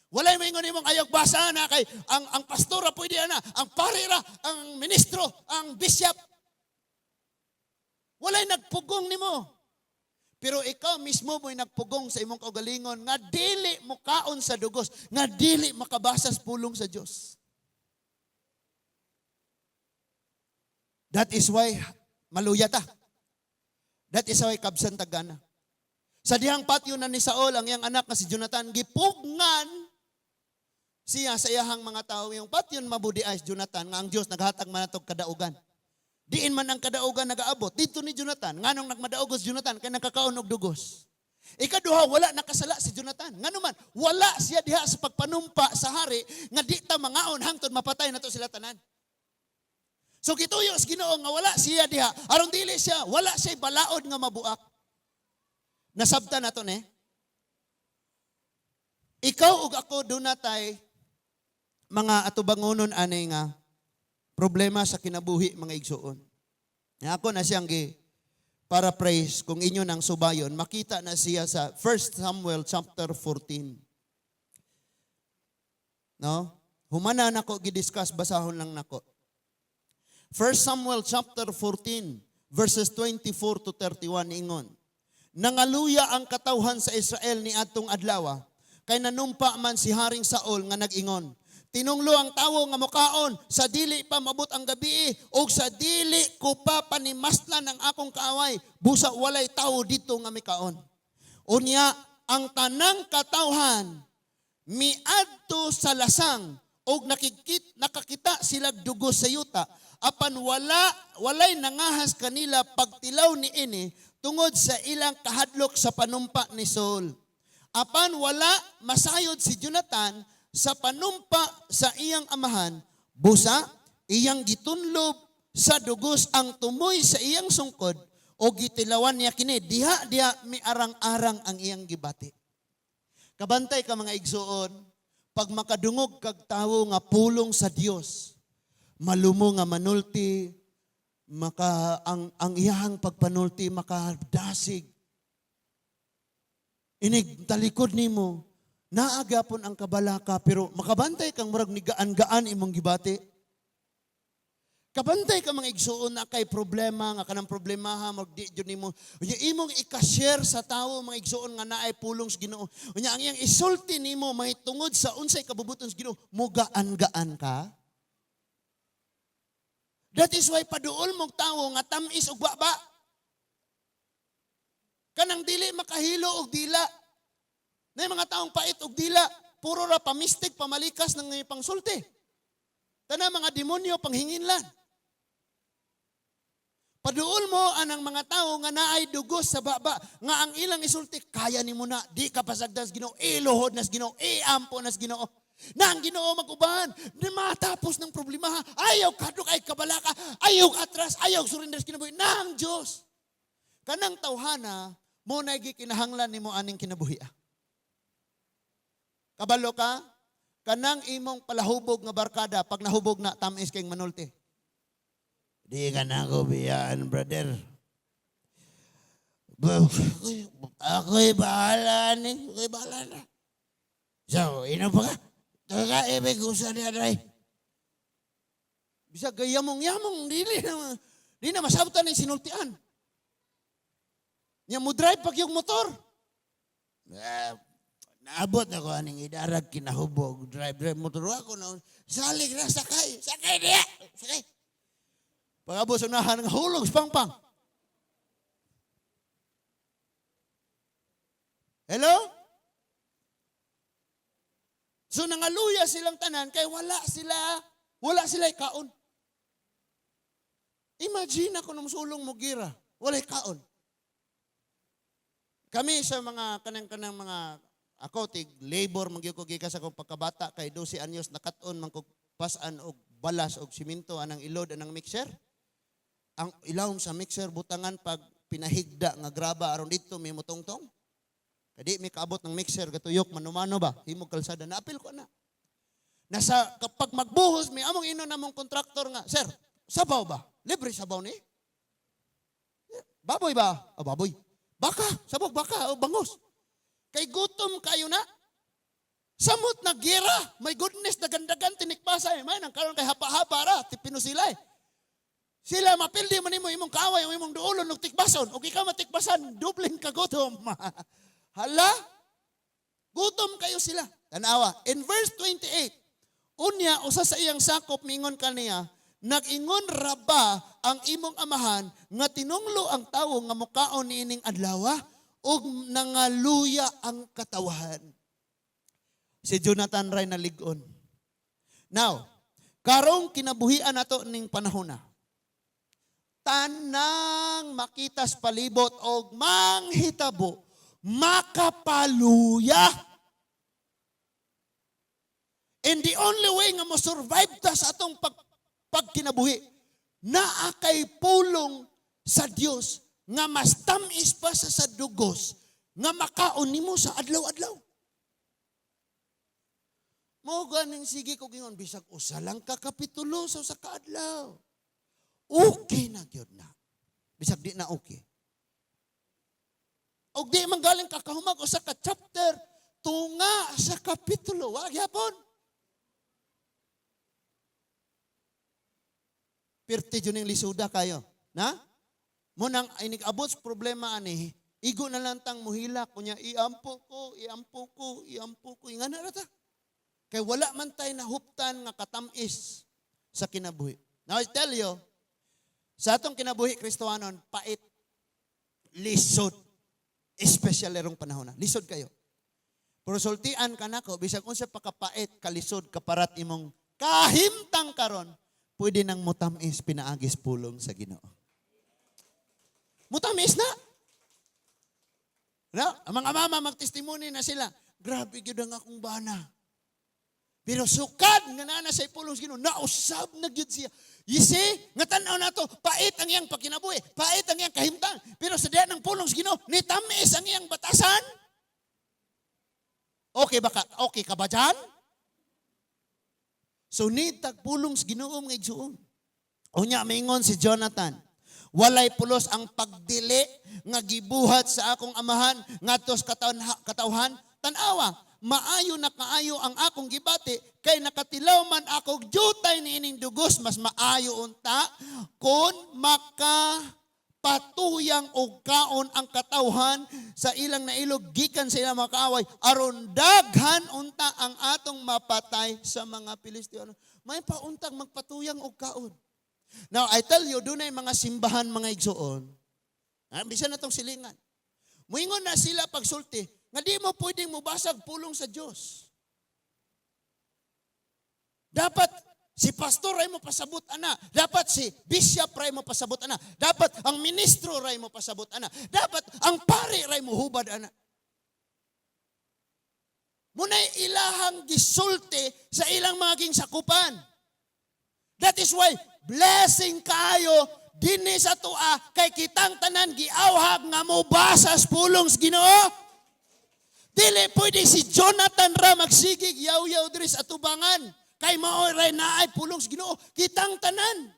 Walay maingon nimong ayaw basa na kay ang pastor ra pwede ana, ang pare ra, ang ministro, ang bishop. Walay nagpugong nimo. Pero ikaw mismo mo'y nagpugong sa imong kaugalingon nga dili mukaon sa dugos, nga dili makabasa sa pulong sa Dios. That is why maluya ta. That is why kabsan tagana. Sa dihang patyo na ni Saul, ang iyang anak nga si Jonathan, gipugngan siya sa iyahang mga tao. Yung patyon mabudi ay si Jonathan, nga ang Diyos naghatag man natog kadaugan. Diin man ang kadaugan nagaabot. Dito ni Jonathan, nganong nagmadaog si Jonathan, kay nakakaon og dugos. Ikaduha, wala nakasala si Jonathan. Ngano man, wala siya diha sa pagpanumpa sa hari nga di ta mangaon hangtod mapatay nato sila tanan. So gituyo sa Ginoo nga wala siya diha aron dili siya, wala siya balaod nga mabuak. Nasabtan nato ne. Ikaw ug ako duna tay mga atubangonon ani nga problema sa kinabuhi, mga igsuon. Nga ako na siyang gi paraphrase, kung inyo nang subayon, makita na siya sa 1 Samuel chapter 14. No? Humana nako gidiscuss, basahon lang nako. 1 Samuel chapter 14 verses 24 to 31 ingon. Nangaluya ang katawhan sa Israel ni adtong adlaw kay nanumpa man si Haring Saul nga nag-ingon. Tinunglo ang tawo nga mukaon sa dili pa mabot ang gabi og sa dili ko pa panimaslan ang akong kaaway, busa walay tawo dito nga mikaon. Unya ang tanang katawhan miadto sa lasang og nakakita sila dugo sa yuta, apan walay nangahas kanila pagtilaw niini tungod sa ilang kahadlok sa panumpa ni Saul. Apan wala masayod si Jonathan sa panumpa sa iyang amahan, busa iyang gitunlob sa dugos ang tumoy sa iyang sungkod o gitilawan niya kini diha diha miarang-arang ang iyang gibati. Kabantay ka, mga igsuon, pag makadungog kag tawo nga pulong sa Dios, malumo nga manulti, maka ang iyahang pagpanulti makadasig. Inig talikod nimo, naa gyapon ang kabalaka pero makabantay kang murag ni gaan-gaan imong gibati. Kabantay ka, mga igsuon, na kay problema nga kanang problemaha mag di jud nimo. Unya imong ika-share sa tawo, mga igsuon, nga naay pulong sa Ginoo. Unya ang iyang isulti nimo mahitungod sa unsay kabubuton sa Ginoo, mugaan-gaan ka. That is why paduol mong tawo nga tamis og baba. Kanang dili makahilo og dila. Na mga taong pait og dila, puro ra pamistik, pamalikas ng pangsulti. Tana mga demonyo panghinginlan. Paduol mo anang mga tao nga naay dugos sa baba, nga ang ilang isulti, kaya nimo na, di ka pasagdan sa Ginoo, iluhod na sa Ginoo, iampo na sa Ginoo. Na ang Ginoo mag-uban, na matapos ng problema, ayaw kadlok, ay kabalaka, ayaw atras, ayaw surrender sa kinabuhi, na ang Diyos. Kanang tawhana, mo na gikinahanglan nimo aning kinabuhi. Kabalo ka, kanang imong palahubog nga barkada, pag nahubog na, tamis kayong manulti. Di ka na ako biyaan, brother. Ako'y bahala ni. Ako'y bahala na. So, ino pa ka? Taga, ibig ko sa niya, dray. Bisag gayamong-yamong, dili na, di na masabtan ang sinultian. Nya mo drive pag yung motor. Ah, naabot na ko aning idarag kinahubog. Drive, drive motor ako na. Salig na, sakay. Sakay niya. Sakay. Pag-abot sa unahan nga hulog sa pangpang. Hello? So nangaluya silang tanan kay wala sila kaon. Imagine ako nung sulong mo gira, walay kaon. Kami sa mga kanang-kanang mga ako tig labor man gyud ko gikan sa akong pagkabata kay 12 anyos nakat-on man kog pasan og balas og simento anang ilod anang mixer. Ang ilawom sa mixer butangan pag pinahigda nga graba aron dito may mutongtong. Kadi may kaabot ng mixer gatuyok manumano ba himog kalsada naapil ko na. Nasa kapag magbuhos may among ino namong kontraktor nga, "Sir, sabaw ba? Libre sabaw ni? Baboy ba?" "Oh, baboy." "Baka, sabog baka o bangos." Kay gutom kayo na. Samot na gira. My goodness, dagandagan tinikbasa eh. May nang karon kay hapa-hapa ra, tipino sila eh. Sila mapildi man nimo imong kaaway o imong duolon og tikbason ug ikaw matikbasan, dubling kagutom. Hala? Gutom kayo sila. Tanawa, in verse 28, unya usa sa iyang sakop mingon kaniya, "Nag-ingon ra ba ang imong amahan nga tinunglo ang tawo nga mukaon niining adlaw?" Ug nangaluya ang katawahan. Si Jonathan ray nalig-on. Now, karong kinabuhian nato ning panahon na. Tanang makitas palibot og manghitabo, makapaluya. And the only way nga mo survive ta sa atong pagkinabuhi, naa kay pulong sa Dios nga mas tamis pa sa dugos nga makaon nimo sa adlaw-adlaw. Mao ganing sige ko gingon bisag usa lang ka kapitulo sa usa ka adlaw. Okay na gyud na. Bisag di na okay. Og di man galing kakahumag usa ka chapter tunga sa kapitulo, wa gyapon. Pirti jud ning lisuda kayo, na? Mo nang inig-abot sa problema ani, igo na lang tang muhila kunya iampo ko, iampo ko, iampo ko, ingana ra ta. Kay wala man tay nahuptan nga katamis sa kinabuhi. Now I tell you, sa atong kinabuhi Kristohanon, pait, lisod, especially rong panahon na. Lisod kayo. Pero sultian ka nako, bisag unsa pa kapait, kalisod, kaparat imong kahimtang karon, pwede nang mutamis pinaagis pulong sa Ginoo. Mutamis na. No? Ang mga mama magtestimony na sila. "Grabe gyud ang akong bana. Pero sukad nga naa na sa pulong sa Ginoo, nausab na gyud siya." You see, nga tan-aw nato, pait ang iyang pagkinabuhi, pait ang iyang kahimtang. Pero sa diha ng pulong sa Ginoo, nitamis ang iyang batasan. Okay ba ka? Okay ka ba dyan? So need tag pulong sa Ginoo, mga igsuon. Unya maingon si Jonathan, "Walay pulos ang pagdili nga gibuhat sa akong amahan ngadto sa katawhan. Tan-awa, maayo na kaayo ang akong gibati kay nakatilaw man ako jutay niining dugos. Mas maayo unta kon makapatuyang og kaon ang katawhan sa ilang nailog gikan sa ilang mga kaaway aron daghan unta ang atong mapatay sa mga Pilisteo." May pauntang magpatuyang og kaon. Now, I tell you, dunay mga simbahan, mga igsuon. Ah, bisan na tong silingan. Muingon na sila pagsulti, nga di mo pwedeng mubasag pulong sa Diyos. Dapat si pastor ray mo pasabot ana. Dapat si bishop ray mo pasabot ana. Dapat ang ministro ray mo pasabot ana. Dapat ang pari ray mo hubad ana. Munay ilahang gisulti sa ilang mga sakupan. That is why blessing kayo dinhi sa tua kay kitang tanan giawhag nga mobasa sa pulong sa Ginoo. Dili pwede si Jonathan ra magsigig yaw-yaw diri sa atubangan kay mao ray naay pulong sa Ginoo, kitang tanan.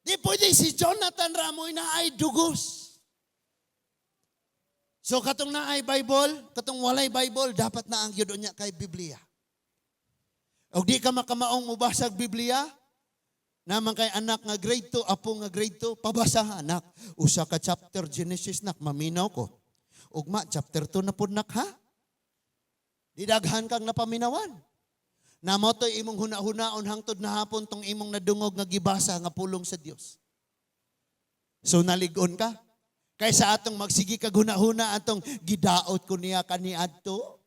Di pwede si Jonathan ra mo naay dugos. So katong naay Bible, katong walay Bible, dapat na ang gyud niya kay Biblia. Og di ka makamaong mobasag Biblia, naman kay anak nga grade 2, apo nga grade 2, pabasa, anak. Usa ka chapter Genesis, nak, maminaw ko. Ugma, chapter 2 na pud, nak, ha? Di daghan kang napaminawan. Na mo to'y imong huna-hunaon hangtod na hapon tong imong nadungog nga gibasa nga pulong sa Dios. So nalig-on ka. Kaysa atong magsige kag huna-huna atong gidaot ko niya kaniadto.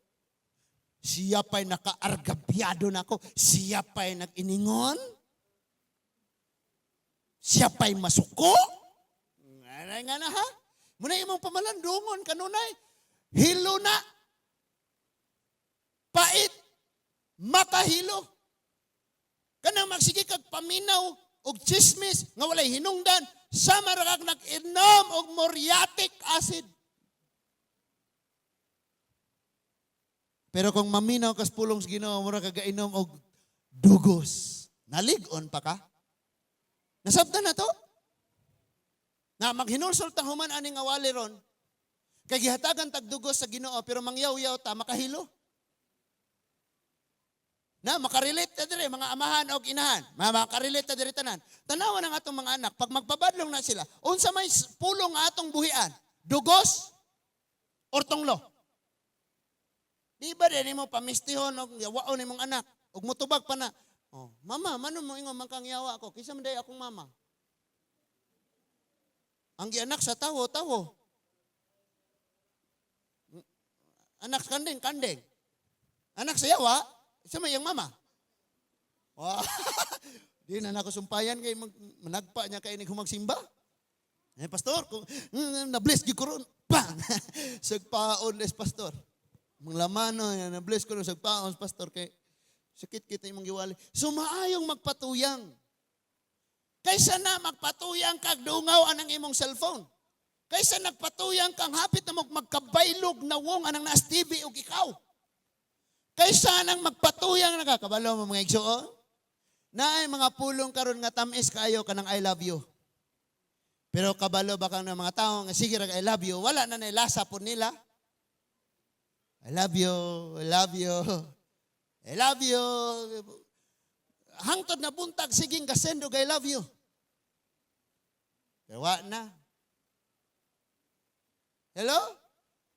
Siya pa'y nakaargabyado nako. Siya pa'y nag-iningon. Siya pa'y masuko. Nga nga na ha? Muna imong pamalandungon kanunay. Hilo na. Pait. Makahilo. Kanang magsige kag paminaw og chismis nga walay hinungdan, sama ra kag nag-inom og muriatic acid. Pero kung maminaw kas pulong sa Ginoo, mura ka gainom og dugos. Nalig-on pa ka? Nasabtan na to? Na maghinulsol ta human ani nga wali ron. Kay gihatagan tag dugos sa Ginoo pero mangyaw-yaw ta, makahilo. Na makarelate ta dire mga amahan og inahan. Makarelate ta dire tanan. Tanawa ng atong mga anak pag magpabadlong na sila, unsa may pulong nga atong buhian? Dugos or tonglo? Di ba din mo pamistihon og yawaon nimong anak ug motubag pa na? "Oh, mama, mano mo ingon man kang yawa ako? Kinsa man day akong mama?" Ang gianak sa tawo, tawo. Anak sa kanding, kanding. Anak sa yawa, isa may iyang mama. Wow. Di na nako sumpayan kay managpa niya kay humagsimba. "Eh, pastor, kung na-bless gyud ko ron." Bang! Sagpaon les, pastor. Mga lamano, na-bless ko ron, sagpaon, pastor, kay sakit kita imong giwali. So maayong magpatuyang. Kaysa na magpatuyang kag dungaw anang imong cellphone. Kaysa nagpatuyang kang hapit na magkabaylog na wong anang naas TV ug ikaw. Kaysa nang magpatuyang nakakabalo mo, mga igsuon. Naay mga pulong karon nga tamis kaayo kanang "I love you." Pero kabalo ba kang ng mga tao nga sige rag "I love you", wala na lasa po nila. "I love you, I love you, I love you." Hangtod na buntag siging kasendo "I love you." Pero wa na. Hello?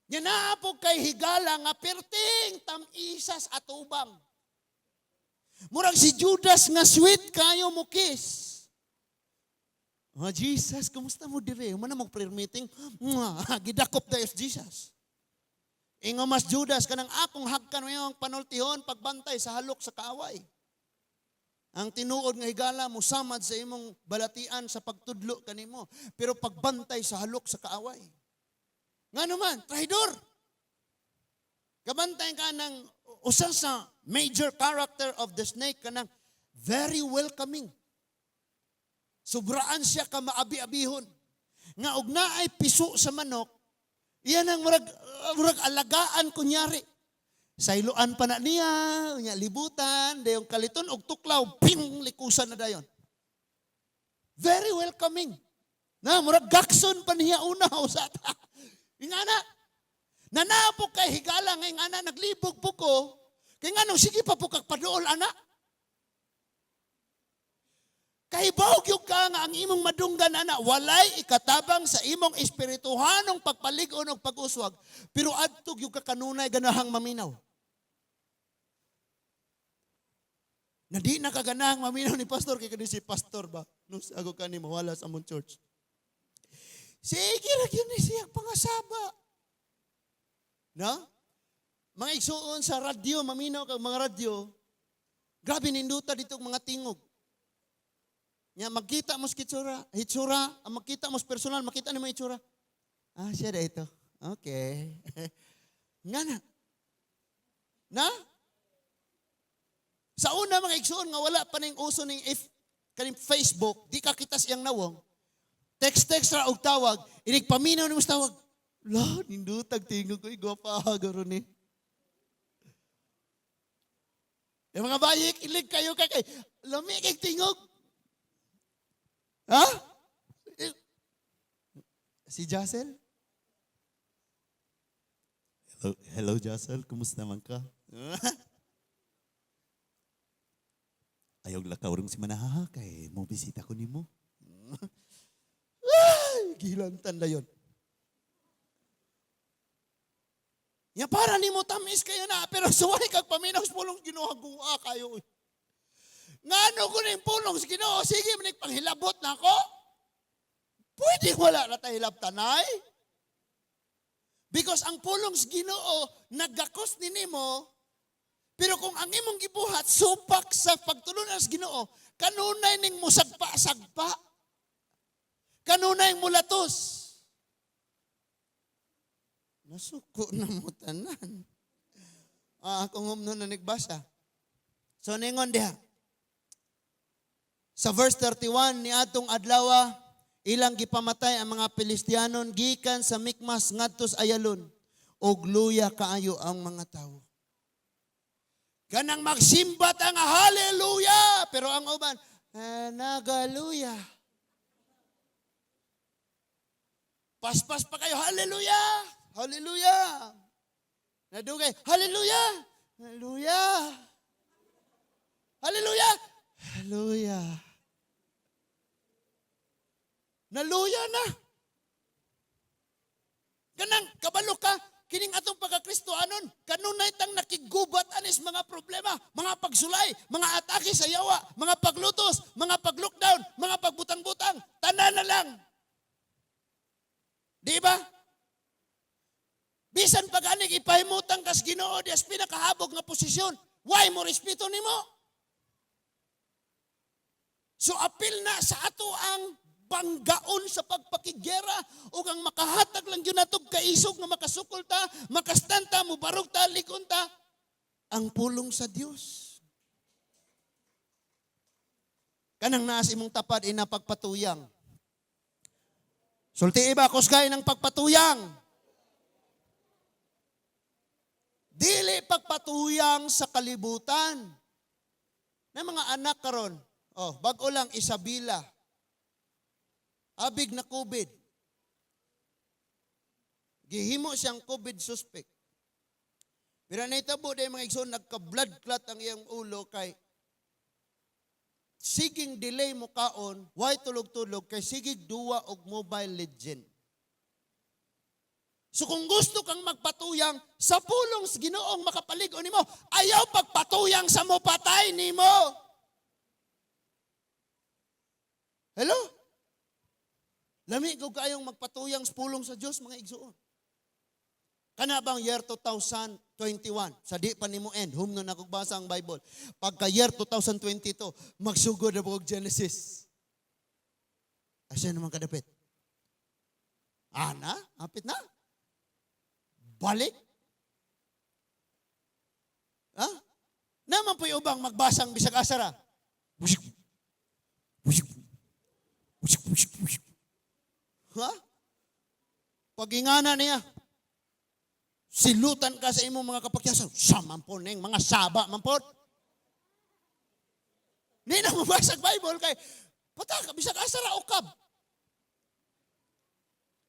Nya naa po kay higala nga perting tam-isas atubang. Murag si Judas nga sweet kayo mo kiss. "Oh, Jesus, kumusta mo dire? Human na mo prayer meeting." Mwah, gidakop dayon Jesus. Ingon mas Judas, kanang akong hagkan mo yung panultihon pagbantay sa halok sa kaaway. Ang tinuod nga higala mo samad sa imong balatian sa pagtudlo kanimo, pero pagbantay sa halok sa kaaway. Nga naman, traidor. Kabantay ka ng usa sa major character of the snake, kanang very welcoming. Sobraan siya ka maabi-abihon. Nga og naay piso sa manok, iyan ang murag alagaan kunyari. Sayloan pa na niya, unya libutan, dayong kaliton og tuklaw, ping, likusan na dayon. Very welcoming. Na murag gakson pa niya una usa ta. Ingana. Nanapo kay higala nga ingana naglibog po ko. Kay nganong sige pa po kag paduol ana? Kahibaw gyud ka nga ang imong madunggan ana walay ikatabang sa imong espirituhanong pagpalig-on og pag-uswag, pero adto gyud ka kanunay ganahang maminaw. Na di na kaganahang maminaw ni pastor kay kani si pastor ba? No sago kani mawala sa among church. Sige ra gyud ni siya pangasaba. No? Mga igsuon sa radyo, maminaw kag mga radyo. Grabe ninduta dito ang mga tingog. Nya magkita mo sa hitsura, ang magkita mo sa personal, makita nimo itsura. "Ah, siya da ito. Okay." Nga na. Na? Sa una, mga igsuon, nga wala pa ning uso ning if kaning Facebook, di ka kita siyang nawong. Text-text ra og tawag, inig paminaw nimo sa tawag. La, nindutag tingog ko, gwapa garo ni. Yung mga bayik, ilig kayo kay lami kay tingog. Ha? Si Jassel? Hello, hello Jassel, kumusta man ka? Ayaw lakaw rong si Manahaha kay mo bisita ko nimo. Ay, gilantan na yun. Ya para nimo tamis kayo na, pero suway kag paminaw sa pulong Ginoo, guwa kayo. Ngano ko ning pulong sa Ginoo, sige manig panghilabot na ako. Pwede wala na tayo hilabtanay. Because ang pulong sa Ginoo nagakos ni nimo, pero kung ang imong gibuhat supak sa pagtulunan sa Ginoo, kanunay ning musagpa-sagpa. Kanunay mulatos. Nasuko na mo tanan. Ah, akong humno na nagbasa. So ningon diha. Sa verse 31 ni atong adlaw, ilang gipamatay ang mga Filistianon gikan sa Mikmas ngadto sa Ayalon ug luya kaayo ang mga tawo. Kanang magsimba ta nga hallelujah, pero ang uban nagaluya. Paspas pa kayo, hallelujah, hallelujah. Nadugay, hallelujah, hallelujah. Hallelujah, hallelujah. Naluya na. Kanang kabalo ka, kining atong pagkakristohanon, kanunay tang nakigubat anis mga problema, mga pagsulay, mga atake sa yawa, mga paglutos, mga pag-lockdown, mga pagbutang-butang, tanan na lang. Di ba? Bisan pag anig ipahimutang kas Ginoo dias pinakahabog nga posisyon, why mo respeto nimo? So apil na sa ato ang banggaon sa pagpakigera ug ang makahatag lang gyud natog kaisog nga makasukol ta, makastanta, mubarog ta, likon ta, ang pulong sa Dios. Kanang naas imong tapad ina pagpatuyang. Sulti iba kusgay ng pagpatuyang. Dili pagpatuyang sa kalibutan. Na mga anak karon, oh, bag-o lang Isabela. Abig na COVID. Gihimo siyang COVID suspect. Pero nahitabo dahil mga igsoon, nagka-blood clot ang iyang ulo kay siging delay mo kaon, why tulog-tulog, kay sigig duwa og Mobile Legend. So kung gusto kang magpatuyang sa pulong sa Ginoong makapalig-on nimo, ayaw pagpatuyang sa mopatay nimo. Hello? Lami ko kayong magpatuyang sa pulong sa Dios mga igsoon. Kana bang year 2021, sa di pa nimo end, humno na kog basa ang Bible. Pagka year 2022, magsugod na og Genesis. Asa naman kadapit? Ana, hapit na. Balik. Ha? Naman po'y ubang magbasang bisag asara. Busik. Busik. Busik, busik, busik. Ha? Pag-ingana niya, silutan ka sa imong mga kapakyasan. Sa man po ning mga saba man po. Di na mabasa Bible kay pataka bisag asa ra ukab.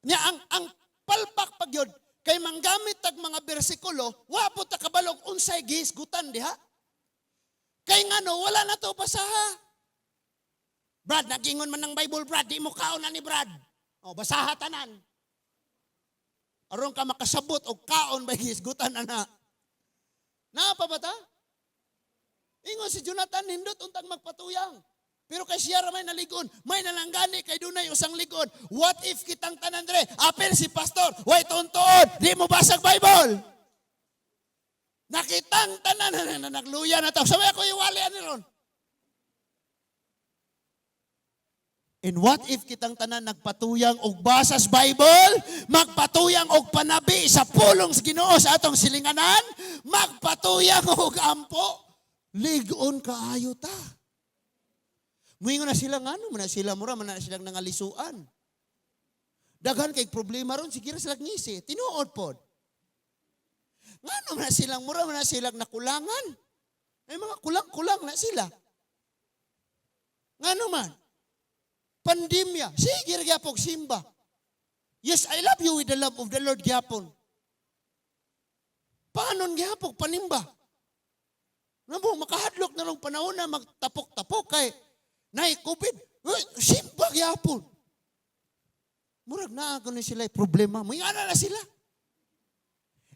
Nya ang palpak pagyod kay manggamit tag mga bersikulo, wa po ta kabalog unsay gihisgutan diha. Kay ngano wala na to basaha. Brad, nagingon man ng Bible, Brad, di mo kaon na ni Brad. O, basaha tanan. Aron ka makasabot og kaon ba gihisgutan ana. Naa pa ba ta? Ingon si Jonathan, nindot untag magpatuyang. Pero kay siya ra may naligon, may nalanggani kay dunay usang ligon. What if kitang tanan dre? Apel si pastor, way tuon-tuon, di mo basag Bible. Nakitang tanan na nagluya na to. Sabay ako iwali ani ron. And what if kitang tanan nagpatuyang og basas Bible, magpatuyang og panabi sa pulong sa Ginoo sa atong silinganan, magpatuyang og ampo, ligon kaayo ta. Muingon na sila ngano, man na sila mura, man na silang nangalisuan. Daghan kay problema ron, sige ra sila ngisi, tinuod pod. Ngano man na silang mura, man na silang nakulangan. May mga kulang-kulang na sila. Ngano man? Pandemya, sige ra gyapon simba. Yes, I love you with the love of the Lord gyapon. Paano gihapon panimba? Namo makahadlok na rong panahon na magtapok-tapok kay nay COVID. Uy, simba gihapon. Murag naa kuno sila problema. Muyana na sila.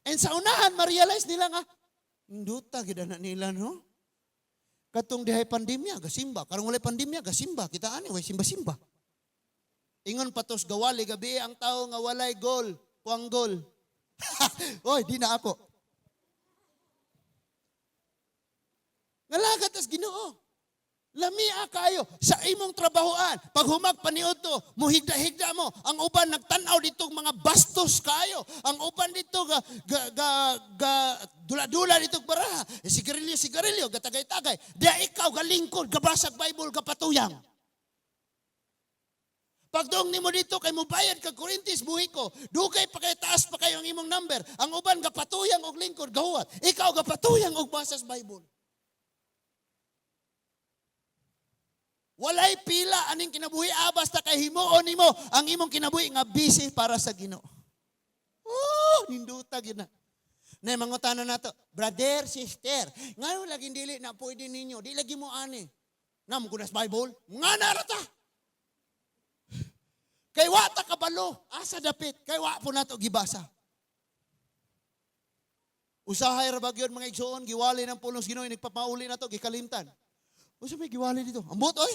And sa unahan, ma-realize nila nga, nduta gid na nila, no? Katong dihay pandemya, gasimba. Karong walay pandemya, gasimba. Kita ani, way simba-simba. Ingon patos gawali, gabi ang tao nga walay goal, kuang goal. Oy, di na ako. Ngalagat as Ginoo. Lamia kayo sa imong trabahoan. Pag humag paniudto, muhigda-higda mo. Ang uban nagtan-aw dito mga bastos kayo. Ang uban dito ga, ga, ga, ga dula-dula dito baraha. Eh, sigarilyo, sigarilyo, gatagay-tagay. Diya ikaw galingkod, gabasag Bible, gapatuyang. Pagdong nimo dito kay mubayad kag kuryente buhi ko. Dugay pa kay taas pa kayo ang imong number. Ang uban gapatuyang og lingkod gahuwat. Ikaw gapatuyang og basas Bible. Walay pila aning kinabuhi basta kay himuon nimo ang imong kinabuhi nga busy para sa Ginoo. Oh, ninduta gyud na. Nay mangutana nato, brother, sister, ngano lagi dili na pwede ninyo, di lagi mo ani. Namo kunas Bible, nga na ra ta. Kay wa ta kabalo, asa dapit, kay wa po nato gibasa. Usahay ra ba gyud mga igsoon, giwali ng pulong sa Ginoo, nagpapauli na to, gikalimtan. Unsa may giwali dito? Ambot oy.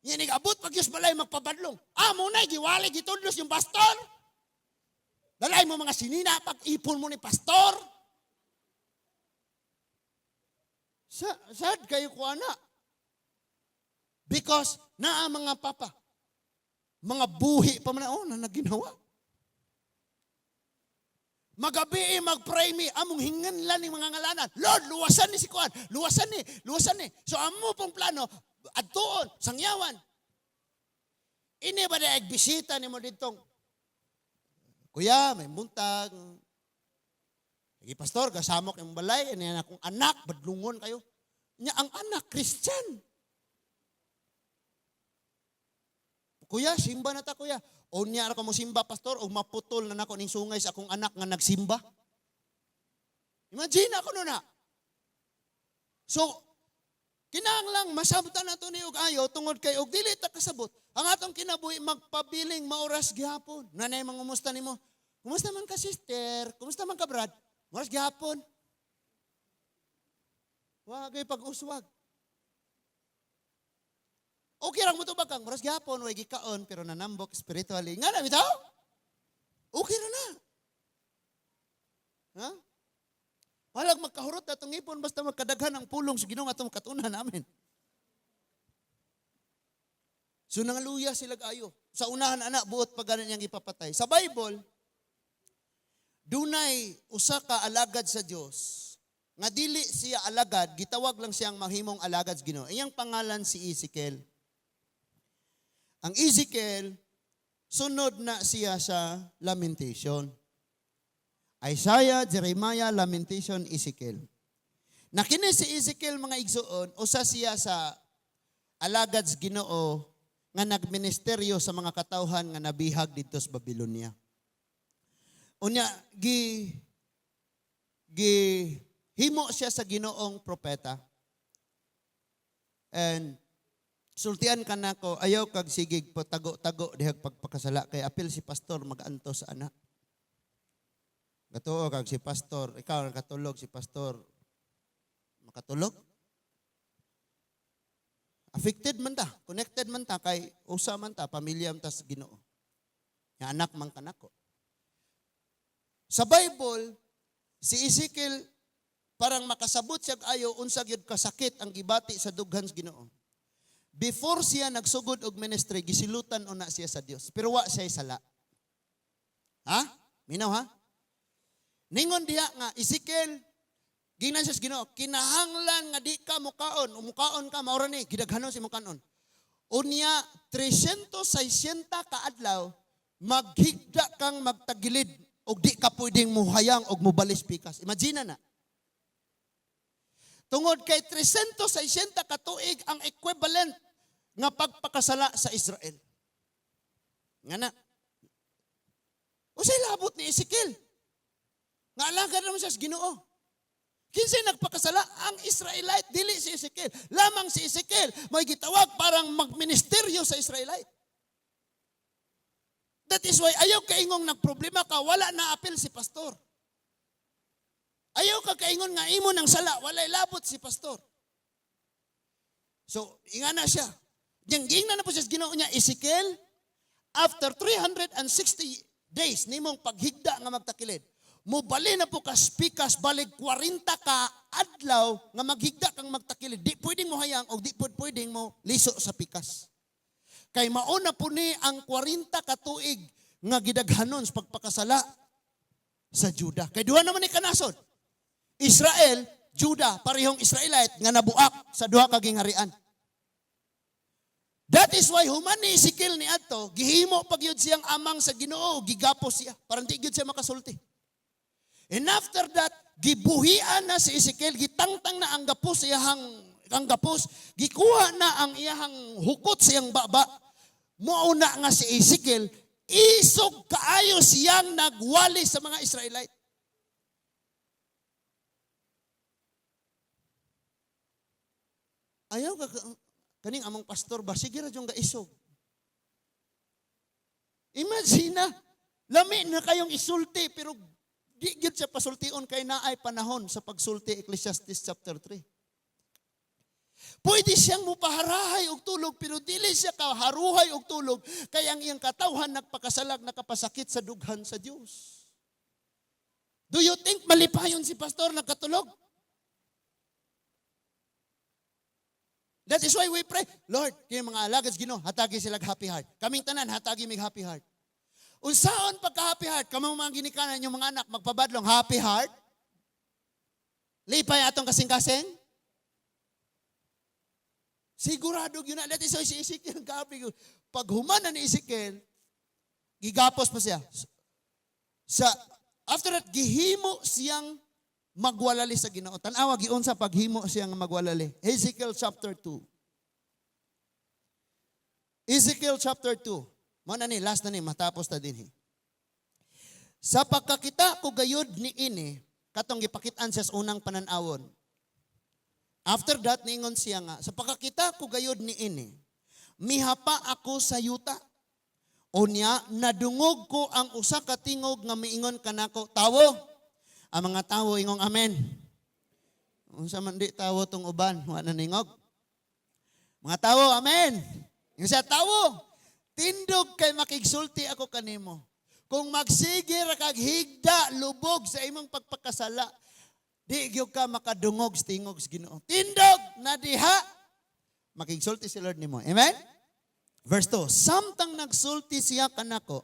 Yan abot pag Diyos balay magpabadlong. Ah, munay giwali gitudlos yung pastor. Dalay mo mga sinina pag ipon mo ni pastor. Sa sad kayo ko ana. Because naa mga papa. Mga buhi pa man oh, na naginawa. Magabi mag-pray mi, among hingan lang ni mga ngalanan. Lord, luwasan ni si Kuan, luwasan ni, luwasan ni. So amo pong plano, adtuon, sangyawan. Ini ba na bisita ni mo ditong, Kuya, may buntag. Sige, pastor, kasamok yung balay, ini akong anak, badlungon kayo. Nya ang anak, Christian. Kuya, simba na ta, kuya. O niya ra ko mo simba, pastor, o maputol na nako ning sungay sa akong anak nga nagsimba. Imagine ako no na. So, kinahanglang masabutan nato ni og ayo tungod kay og dili ta kasabot. Ang atong kinabuhi magpabiling maoras gihapon. Nanay mangumusta nimo? Kumusta man ka, sister? Kumusta man ka, brad? Oras gihapon. Wa kay pag-uswag. Okay lang mo to kang oras gihapon way gikaon pero nanambok spiritually. Nga na bitaw? Okay ra na. Ha? Walag magkahurot atong ipon basta magkadaghan ang pulong sa Ginoo atong katunan namin. So nangaluya sila ayo. Sa unahan anak buot pa ganan niyang ipapatay. Sa Bible, dunay usa ka alagad sa Dios nga dili siya alagad, gitawag lang siyang mahimong alagad sa Ginoo. Iyang pangalan si Ezekiel. Ang Ezekiel, sunod na siya sa Lamentation. Isaiah, Jeremiah, Lamentation, Ezekiel. Nakini si Ezekiel mga igsoon, usa siya sa alagad sa Ginoo nga nagministeryo sa mga katawhan nga nabihag didto sa Babylonia. Unya gi gi himo siya sa Ginoong propeta. And sultian ka nako, ayaw kag sigig patago-tago dihag pagpakasala kay apil si pastor maganto sa anak. Gatuo kag si pastor, ikaw nakatulog si pastor makatulog. Affected man ta, connected man ta kay usa man ta, pamilya man ta sa Ginoo. Nga anak man kanako. Sa Bible, si Ezekiel parang makasabot siya ayo unsa gyud kasakit ang gibati sa dughan sa Ginoo. Before siya nagsugod og ministry, gisilutan una siya sa Dios. Pero wa siya sala. Ha? Minaw ha? Ningon diha nga Ezekiel, ginan siya sa Ginoo, kinahanglan nga di ka mukaon, umukaon ka maura ni gidaghanon si mukaon. Unya 360 ka adlaw maghigda kang magtagilid og di ka pwedeng muhayang og mobalis pikas. Imagine na. Tungod kay 360 ka tuig ang equivalent nga pagpakasala sa Israel. Nga na. Usay labot ni Ezekiel. Nga alagad naman siya sa Ginoo. Kinsay nagpakasala? Ang Israelite, dili si Ezekiel. Lamang si Ezekiel may gitawag parang magministeryo sa Israelite. That is why ayaw kaingong nagproblema ka, wala na apil si pastor. Ayaw ka kaingon nga imo nang sala, walay labot si pastor. So, ingana siya. Yang giingnan na po siya sa Ginoo niya, "Ezekiel, after 360 days nimong paghigda nga magtakilid, mobali na po ka pikas balig 40 ka adlaw nga maghigda kang magtakilid. Di pwedeng mo hayang o di po pwedeng mo liso sa pikas. Kay mauna po ni ang 40 ka tuig nga gidaghanon sa pagpakasala sa Juda." Kay duha naman ni kanasod. Israel, Juda, parehong Israelite nga nabuak sa duha ka gingharian. That is why human ni Ezekiel ni adto, gihimo pag yun siyang amang sa Ginoo, gigapos siya, parang di gyud siya makasulti. And after that, gibuhian na si Ezekiel, gitangtang na ang gapos iyahang ang gapos, gikuha na ang iyahang hukot sa iyang baba. Mao na nga si Ezekiel, isog kaayo siyang nagwali sa mga Israelite. Ayaw ka kaning among pastor ba, sige ra jung gaisog. Imagine na, lami na kayong isulti, pero di gyud siya pasultion kay naay panahon sa pagsulti, Ecclesiastes chapter 3. Pwede siyang mupaharahay og tulog, pero dili siya kaharuhay og tulog kay ang iyang katawhan nagpakasalag, nakapasakit sa dughan sa Dios. Do you think malipayon si pastor nagkatulog? That is why we pray, "Lord, kay mga alagad sa Ginoo, hatagi sila happy heart." Kaming tanan, hatagi mig happy heart. Unsaon pagka happy heart? Kamo mga ginikanan, yung mga anak, magpabadlong, happy heart? Lipay atong kasing-kasing? Sigurado yun na. That is why si Ezekiel, gabi, pag humana ni Ezekiel, gigapos pa siya. Sa, after that, gihimo siyang magwalali sa Ginoo. Tan-awa giunsa paghimo siyang magwalali. Ezekiel chapter 2. Ezekiel chapter 2. Mo na ni, last na ni, matapos ta dinhi. Sa pagkakita ko gayud ni ini, katong gipakitaan siya sa unang pananawon. After that, niingon siya nga, "Sa pagkakita ko gayud ni ini, mihapa ako sa yuta. Unya, nadungog ko ang usa ka tingog nga miingon kanako, 'Tawo.'" Ang mga tawo, ingong amen. Unsa man di tawo tong uban, wa na ningog. Mga tawo, amen. Yung sa tawo, "Tindog kay makigsulti ako kanimo. Kung magsige ra kag higda lubog sa imong pagpakasala, di gyud ka makadungog sa tingog sa Ginoo. Tindog na diha." Makigsulti si Lord nimo. Amen? Verse 2, "Samtang nagsulti siya kanako,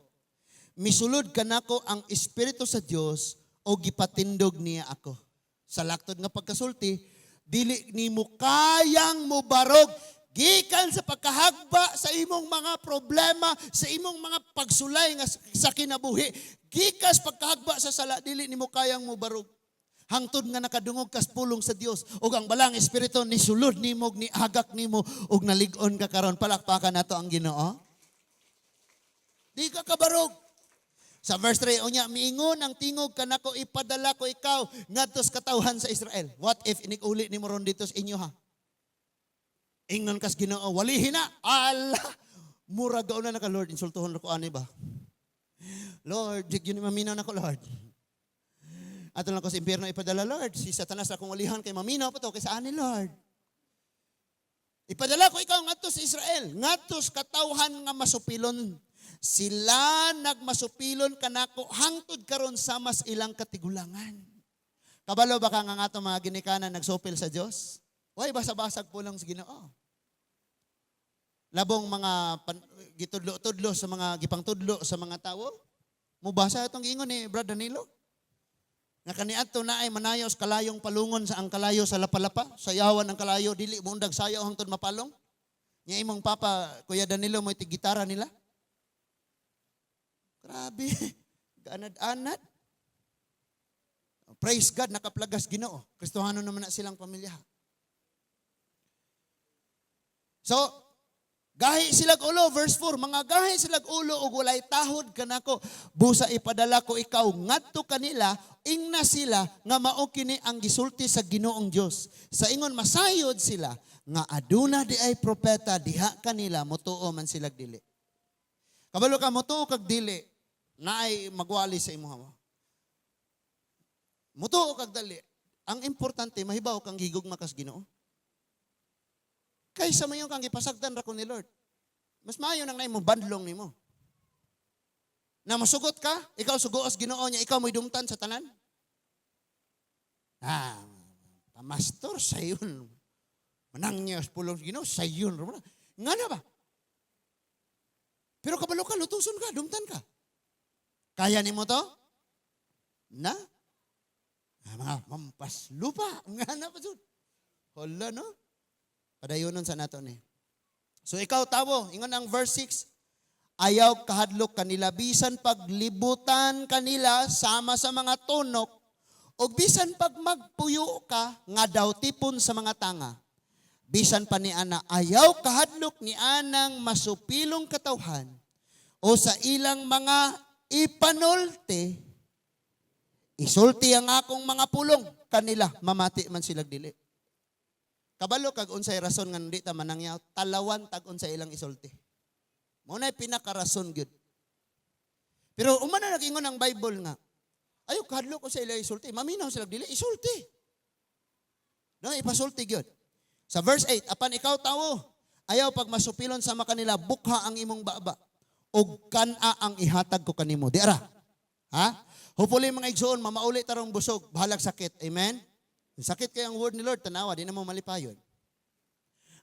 misulod kanako ang Espiritu sa Dios o gipatindog niya ako." Sa laktod nga pagkasulti, dili nimo kayang mobarog gikan sa pagkahagba sa imong mga problema, sa imong mga pagsulay nga sa kinabuhi. Gikas pagkahagba sa sala, dili nimo kayang mobarog. Hangtod nga nakadungog kas pulong sa Dios ug ang balang espiritu ni sulod nimo, ni agak nimo ug nalig-on ka karon. Palakpakan nato ang Ginoo. Di ka kabarog. Sa verse 3, "Unya miingon ang tingog kanako, 'Ipadala ko ikaw ngadto sa katawhan sa Israel.'" What if inig-uli nimo ron dito sa inyo ha? Ingnon kas Ginoo, "Walihin na." Ala, mura gauna na ka, "Lord, insultuhon ko ani ba? Lord, di gyud ni maminaw nako, Lord. Ato lang ko sa impyerno ipadala, Lord. Si Satanas akong walihan kay maminaw pa to kaysa ani, Lord. 'Ipadala ko ikaw ngadto sa Israel, ngadto sa katawhan nga masupilon. Sila nagmasupilon kanako hangtod karon sama sa ilang katigulangan.'" Kabalo ba ka nga nga mga ginikanan nagsupil sa Dios? Way basa-basag po lang sa Ginoo. Labong mga gitudlo-tudlo sa mga gipangtudlo sa mga tawo. Mubasa itong giingon ni Brad Danilo. Nga kaniadto na ay manayo sa kalayong palungon sa ang kalayo sa lapalapa, sayawan ang kalayo, dili mo undag sayaw hangtod mapalong. Nya imong papa, Kuya Danilo, mo gitara nila. Grabe. Ganad-anad. Praise God, nakaplagas Ginoo. Kristohano naman na silang pamilya. So, Gahi silag ulo, verse 4, mga gahi silag ulo ug walay tahod kanako. Busa ipadala ko ikaw ngadto kanila, ingna sila nga mao kini ang gisulti sa Ginoong Dios. Sa ingon masayod sila nga aduna di ay propeta diha kanila, motuo man sila dili. Kabalo ka, motuo kag dili, naay magwali sa imuha. Motuo kag dali. Ang importante mahibaw kang gigugma kas Ginoo. Kaysa mayon kang gipasagdan ra ko ni Lord. Mas maayo nang naimo bandlong nimo. Na masugot ka, ikaw sugoos Ginoo niya, ikaw mo'y dumtan sa tanan. Ah, pamastor sayon. Manangyas pulong sa Ginoo sayon. Nga na ba? Pero kabalo ka, lutuson ka, dumtan ka. Kaya nimo to? Na? Ah, mga mampas lupa. Nga na pa jud. Hala, no? Padayonon sa nato ni. So ikaw tawo, ingon ang verse 6, ayaw kahadlok kanila bisan paglibutan kanila sama sa mga tunok o bisan pag magpuyo ka nga daw tipon sa mga tanga. Bisan pa ni ana, ayaw kahadlok ni anang masupilong katawhan o sa ilang mga ipanulte, isulti ang akong mga pulong kanila, mamati man silag dili. Kabalo kag unsay rason nga di ta manangyaw, talawan tag unsay ilang isulti. Mao nay pinakarason gyud. Pero umana nag-ingon ang Bible nga, ayaw kahadlok ko sa ilang isulti, maminaw sila dili isulti. No, ipasulti gyud. Sa verse 8, apan ikaw tawo, ayaw pag masupilon sama kanila, bukha ang imong baba ug kan-a ang ihatag ko kanimo. Di ara. Ha? Hopefully mga igsoon, mamauli tarong busog, bahalag sakit. Amen? Sakit kay ang word ni Lord, tanawa, di na mo malipayon.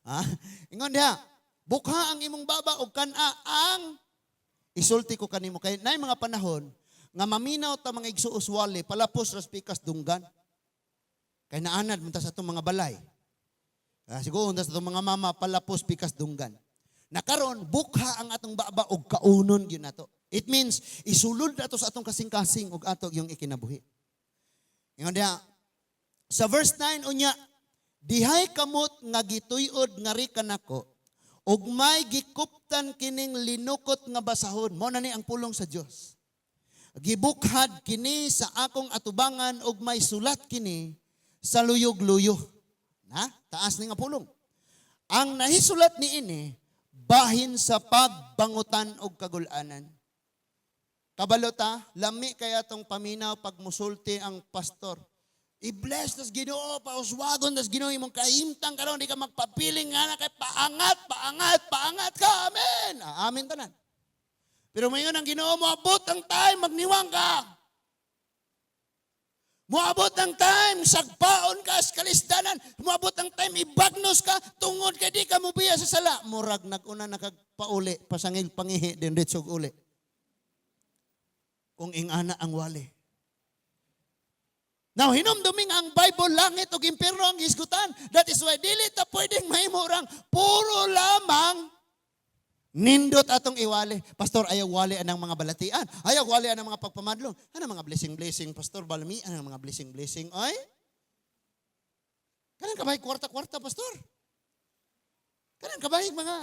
Ha? Ingon diha, bukha ang imong baba ug kan-a ang isulti ko kanimo. Kay naay mga panahon nga maminaw ta mga igsuos wali, palapos ras pikas dunggan. Kay naanad man ta sa atong mga balay. Ah, siguro sa atong mga mama, palapos pikas dunggan. Nakaron bukha ang atong baba og kaunon gyud nato. It means isulod nato sa atong kasing-kasing og ato yung ikinabuhi. Ingon diha, sa verse 9 unya, dihay kamot nga gituyod nga ri kanako ug may gikuptan kining linukot nga basahon. Mao na ni ang pulong sa Dios. Gibukhad kini sa akong atubangan ug may sulat kini sa luyog-luyo. Na, taas ni nga pulong. Ang nahisulat niini bahin sa pagbangutan og kagulanan. Kabalo ta, lami kaya tong paminaw pag musulti ang pastor. I-bless tas Ginoo, pauswagon tas Ginoo imong kahimtang karon, di ka magpapiling nga na kay paangat, paangat, paangat ka. Amen. Ah, amen tanan. Pero mayon ang Ginoo moabot ang time magniwang ka. Moabot ang time sagpaon ka sa kalisdanan, moabot ang time ibagnos ka tungod kay di ka mobiya sa sala. Murag nag-una nakagpauli, pasangil pangihi din ritsog uli. Kung ingana ang wali. Now, hinumduming ang Bible, langit ug impierno ang hisgutan. That is why dili ta pwedeng mahimo rang puro lamang nindot atong iwali. Pastor, ayaw wali anang mga balatian. Ayaw wali anang mga pagpamadlong. Ano mga blessing-blessing, Pastor? Balmi, anang mga blessing-blessing? Ay, kanang kabay kwarta-kwarta, Pastor. Kanang kabay mga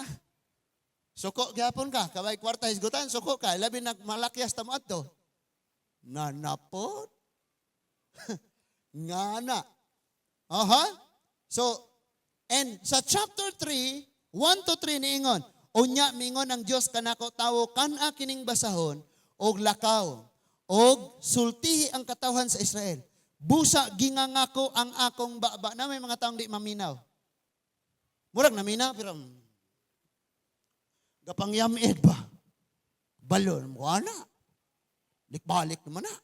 suko gyapon ka, kabay kwarta hisgutan, suko ka. Labi nagmalakyas ta mo adto. Nanapot. Nga na. Aha. So, and sa chapter 3, 1 to 3 niingon, unya mingon ang Dios kanako, tawo, kan-a kining basahon og lakaw og sultihi ang katawhan sa Israel. Busa gingangako ang akong baba. Na may mga taong di maminaw. Murag naminaw pero gapangyamid ba? Balon mo ana. Likbalik naman na.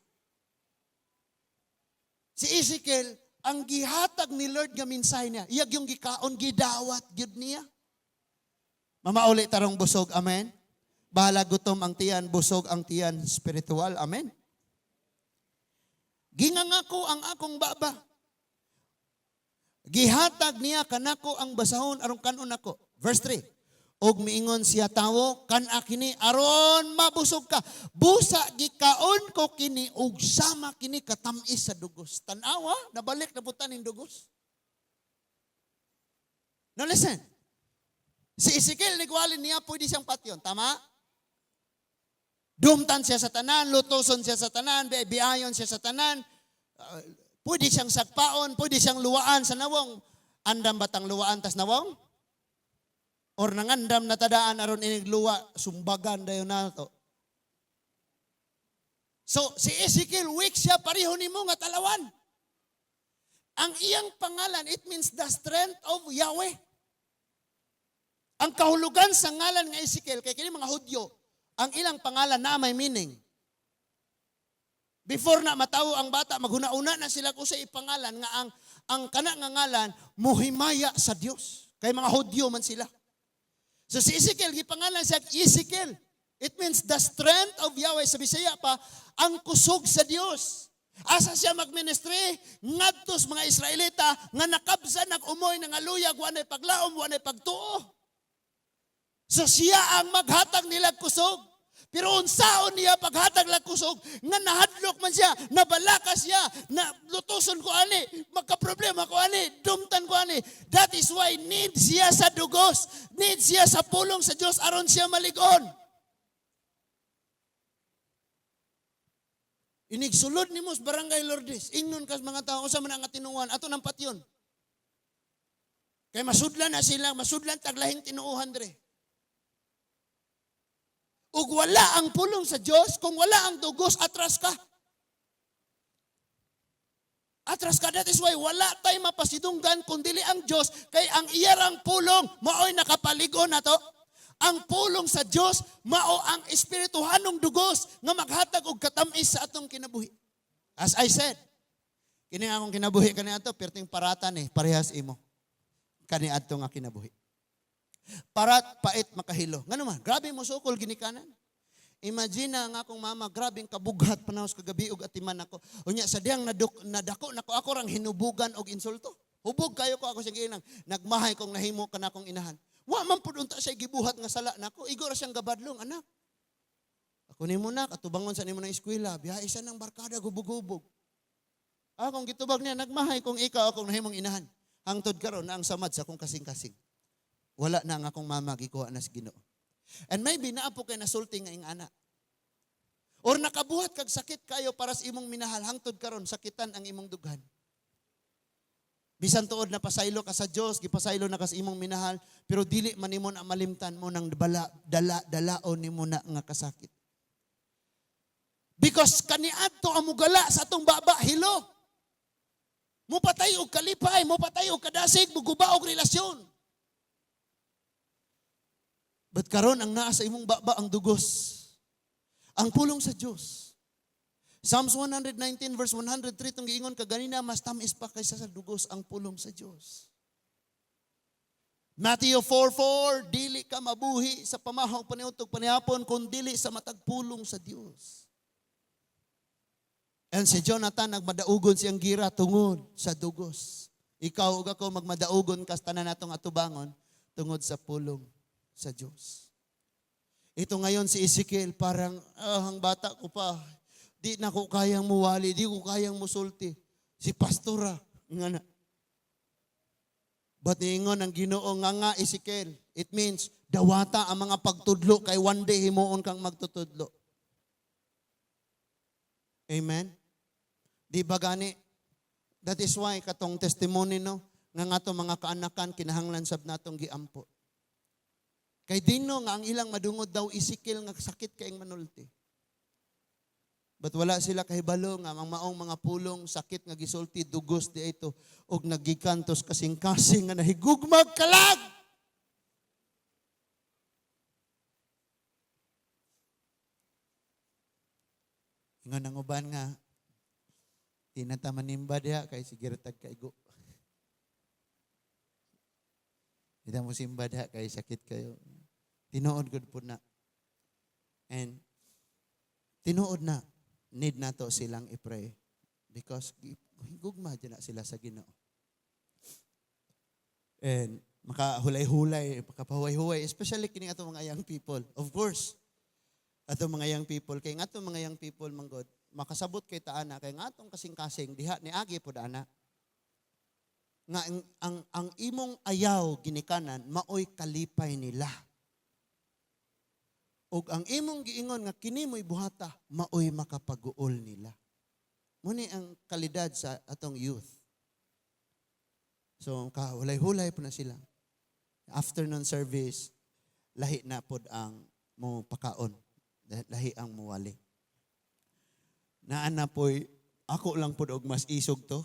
Si Ezekiel, ang gihatag ni Lord nga mensahe niya, iyag yung gikaon, gidawat gyud niya. Mamauli tarong busog, amen? Bahala gutom ang tiyan, busog ang tiyan spiritual, amen? Gingangako ang akong baba. Gihatag niya kanako ang basahon aron kanon nako. Verse 3. Og miingon siya, tawo, kan-a kini aron mabusog ka. Busa gikaon ko kini og sama kini katamis sa dugos. Tan-awa, nabalik na putan ning dugos. Now listen. Si Ezekiel nigwali niya pwede siyang patyon. Tama? Dumtan siya sa tanan, lutoson siya sa tanan, biayon siya sa tanan. Pwede siyang sagpaon, pwede siyang luwaan sa nawong. Andam batang luwaan tas nawong? Or nangandam na tadaan aron inig luwa, sumbagan dayon nato. So si Ezekiel, weak siya, pareho nimo nga talawan. Ang iyang pangalan, it means the strength of Yahweh. Ang kahulugan sa ngalan nga Ezekiel, kay kini mga Hudyo, ang ilang pangalan na may meaning. Before na matawo ang bata, maghuna-una na sila kung sa ipangalan nga ang kana nga ngalan muhimaya sa Dios. Kay mga Hudyo man sila. So si Ezekiel, gipangalan siya Ezekiel. It means the strength of Yahweh. Sa Bisaya pa, ang kusog sa Dios. Asa siya magministry? Ngadto sa mga Israelita nga nakabsa nag-umoy nangaluyag, wanay paglaom, wanay pagtuo. So siya ang maghatag nila kusog. Pero unsaon niya paghatag lag kusog nga nahadlok man siya, nabalaka siya, na lutuson ko ani, magka-problema ko ani, dumtan ko ani. That is why need siya sa dugos, need siya sa pulong sa Dios aron siya maligon. Inigsulod nimo sa Barangay Lourdes, ingnon kas mga tao unsa man ang tinuohan, ato nang patyon. Kay masudlan na sila, masudlan taglahing tinuohan dre. Ug wala ang pulong sa Dios, kung wala ang dugos, atras ka. Atras ka. That is why wala tay mapasidunggan kung dili ang Dios, kay ang iyarang pulong mao'y nakapaligon nato. Ang pulong sa Dios mao ang espirituhanong dugos nga maghatag og katamis sa atong kinabuhi. As I said, kini akong kinabuhi kaniadto perting paratan eh, parehas imo. Kaniadto nga kinabuhi. Parat pait makahilo. Ngano man, grabe mo sukol ginikanan. Imagine na nga akong mama, grabe ang kabughat panahos kagabi og atiman ako. Unya sa diyang nadako nako ako rang hinubugan og insulto. Hubog kayo ko ako sa ginang nagmahay kong nahimo kanakong inahan. Wa man pud unta siya gibuhat nga sala nako. Igo ra siyang gabadlong anak. Ako nimo na katubangon sa nimo ng eskwela, biyahe siya ng barkada gubog-gubog. Akong gitubag niya nagmahay kong ikaw akong nahimong inahan. Hangtod karon na ang samad sa akong kasing-kasing. Wala na ang akong mama, gikuha na sa Ginoo. And maybe naa po kay nasulti nga ing ana. Or nakabuhat kag sakit kayo para sa imong minahal, hangtod karon sakitan ang imong dughan. Bisan tuod na pasaylo ka sa Dios, gipasaylo na ka sa imong minahal, pero dili man nimo na malimtan mo nang bala, dala, dalaon nimo na nga kasakit. Because kaniadto ang mugala sa atong baba hilo. Mupatay og kalipay, mupatay og kadasig, muguba og relasyon. But karon ang naa sa imong baba ang dugos. Ang pulong sa Dios. Psalms 119 verse 103 tong giingon kaganina, mas tamis pa kaysa sa dugos ang pulong sa Dios. Matthew 4:4, dili ka mabuhi sa pamahaw paniudtog panihapon kun dili sa matag pulong sa Dios. And si Jonathan nagmadaugon siyang gira tungod sa dugos. Ikaw ug ako magmadaugon kas tanan natong atubangon tungod sa pulong sa Diyos. Ito ngayon si Ezekiel parang, ang bata ko pa, di na ko kayang muwali, di ko kayang musulti. Si pastora, nga na. But niingon ang Ginoo nga Ezekiel, it means dawata ang mga pagtudlo kay one day himuon kang magtutudlo. Amen? Di ba gani? That is why katong testimony no, nga nga to mga kaanakan kinahanglan sab natong giampo. Kay dino nga ang ilang madungod daw Ezekiel nga sakit kaing manulti. But wala sila kahibalo nga ang maong mga pulong sakit nga gisulti dugos di ito og nagikantos kasing-kasing nga nahigugmag kalag. Ingon ang uban nga di na ta manimba diha kay sige ra tag kaigo. Di ta mo simba diha kay sakit kayo. Tinuod gud pud na. And tinuod na need nato silang i-pray because gugma dyan na sila sa Ginoo. And makahulay-hulay, makapahuway-huway, especially kini ato mga young people. Of course, ato mga young people, kay nga ato mga young people man god, makasabot kay taana, kay nga atong kasing-kasing, diha ni agi pod ana. Nga ang imong ayaw ginikanan maoy kalipay nila. Ug ang imong giingon nga kini mo'y buhata, maoy makapaguol nila. Muni ang kalidad sa atong youth. So kahulay-hulay po na sila. Afternoon service, lahi na pod ang mo pakaon. Lahi ang muwali. Naa na po'y, ako lang pod og mas isog to.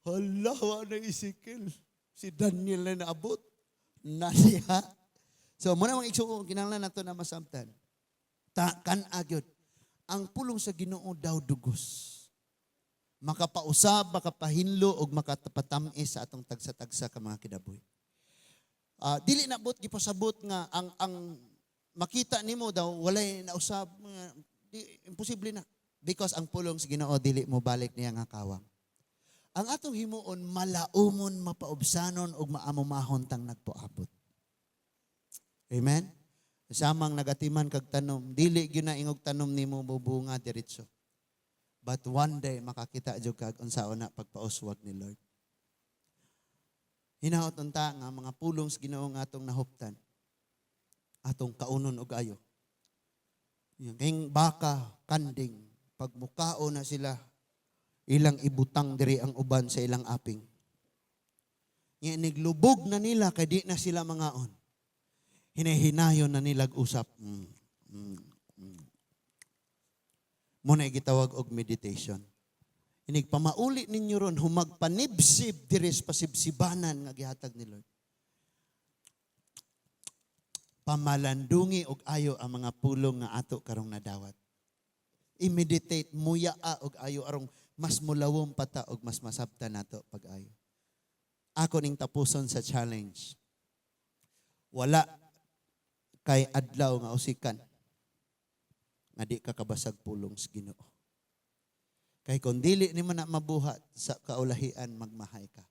Hala, wa na Ezekiel. Si Daniel na naabot. Na siya. So, muna mga igsuon, kinahanglan nato na masabtan. Ta kan agyod. Ang pulong sa Ginoo daw dugos. Makapausab, makapahinlo ug makapatam-is sa atong tagsa-tagsa ka mga kinabuhi. Dili na bot gipasabot nga ang makita nimo daw walay nausab mga di, imposible na because ang pulong sa Ginoo dili mo balik niya nga kawang. Ang atong himuon, malaumon, mapaubsanon ug maamumahon tang nagpoabot. Amen. Samang nagatiman kag tanom, dili gyud na ingog tanom nimo bubunga diretso. But one day makakita jud kag unsaon na pagpauswag ni Lord. Hinaot unta nga mga pulong sa Ginoo nga atong nahuptan, atong kaunon og ayo. Yung kayong baka, kanding, pag mukao na sila, ilang ibutang diri ang uban sa ilang aping. Nga niglubog na nila kay di na sila mangaon. Hinahinayon na nila usap. Muna gitawag og meditation. Inig pamauli ninyo ron, humagpanibsib diri sa pasibsibanan nga gihatag ni Lord. Pamalandungi og ayo ang mga pulong nga ato karong nadawat. I-meditate, muyaa og ayo arong mas mulawom pata og mas masabtan nato pag-ayo. Ako ning tapuson sa challenge. Wala kay adlaw nga usikan nga di ka kabasag pulong sa Ginoo. Kay kung dili nimo na mabuhat sa kaulahian, magmahay ka.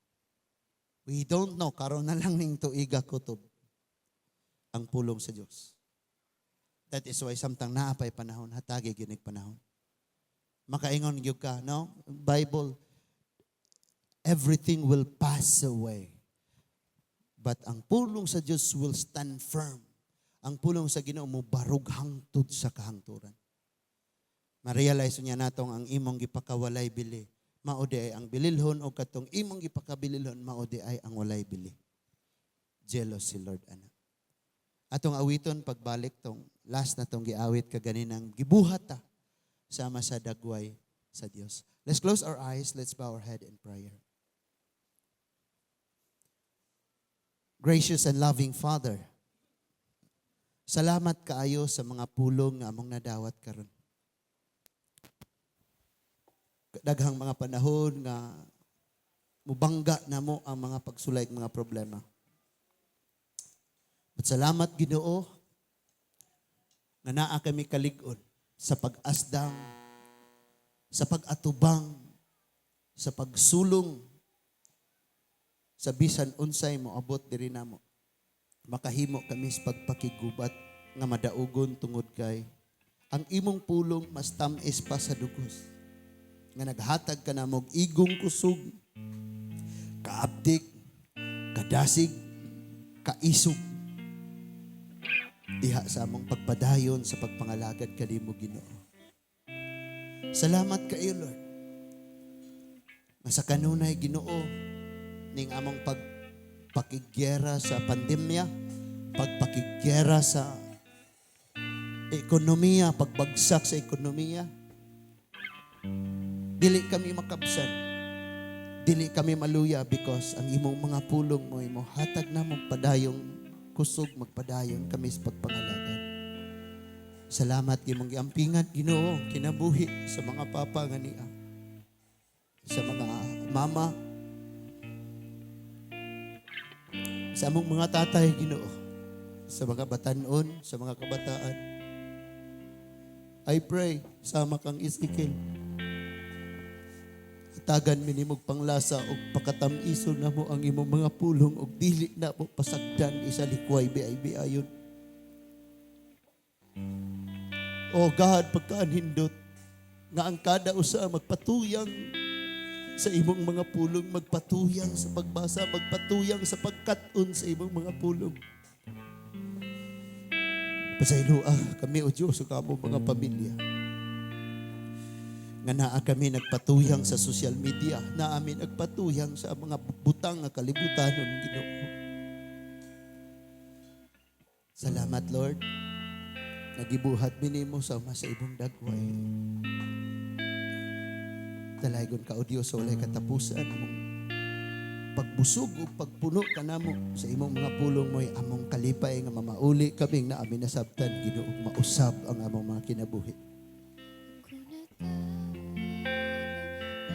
We don't know, karon na lang ning tuiga kutob ang pulong sa Dios. That is why samtang naa pay panahon, hatagi ginig panahon. Makaingon gyud ka, no? Bible, everything will pass away. But ang pulong sa Dios will stand firm. Ang pulong sa Ginoo mo barug hangtod sa kahangturan. Ma-realize niya natong ang imong gipakawalay bili, mao di ay ang bililhon, o katong imong gipakabililhon, mao di ay ang walay bili. Jealous si Lord ana. Atong awiton pagbalik tong last na tong giawit kaganinang gibuhat ta sama sa dagway sa Dios. Let's close our eyes, let's bow our head in prayer. Gracious and loving Father, salamat kaayo sa mga pulong nga among nadawat karon. Daghang mga panahon nga mubangga namo ang mga pagsulay mga problema. But salamat, Ginoo, nga naa kami kalig-on sa pag-asdang, sa pag-atubang, sa pagsulong sa bisan unsay moabot diri namo. Makahimo kami sa pagpakigubat nga madaugon tungod kay ang imong pulong mas tam-is pa sa dugos. Nga naghatag ka namo og igong kusog, kaabdik, kadasig, kaisog. Diha sa among pagpadayon sa pagpangalagad kanimo, Ginoo. Salamat kaayo, Lord. Nga sa kanunay, Ginoo, ning among pagpakigyera sa pandemya, pagpakigyera sa ekonomiya, pagbagsak sa ekonomiya, dili kami makabsan. Dili kami maluya because ang imong mga pulong mo, imo hatag na mong padayong kusog, magpadayon kami sa pagpangalagad. Salamat imong giampingan, Ginoo, kinabuhi sa mga papa nga niya, sa mga mama, sa among mga tatay, Ginoo, sa mga batanon, sa mga kabataan. I pray, sama kang Ezekiel, hatagan mi nimog panglasa og pakatam-ison namo ang imong mga pulong og dili na mo pasagdan isa likway biay-biayon. O God, pagkaanhindot nga ang kada usa magpatuyang Sa imong mga pulong, magpatuyang sa pagbasa, magpatuyang sa pagkat-on sa imong mga pulong. Pasayloa kami, O Diyos, sa among mga pamilya. Nga naa kami nagpatuyang sa social media, naa mi nagpatuyang sa mga butang nga kalibutanon, Ginoo. Salamat, Lord. Nga gibuhat mi nimo sama sa imong dagway. Dalaygon ka, O Diyos, sa walay katapusan among pagbusog ug pagpuno kanamo sa imong mga pulong mo'y among kalipay nga mamauli kaming naa mi nasabtan, Ginoo, mausab ang among mga kinabuhi.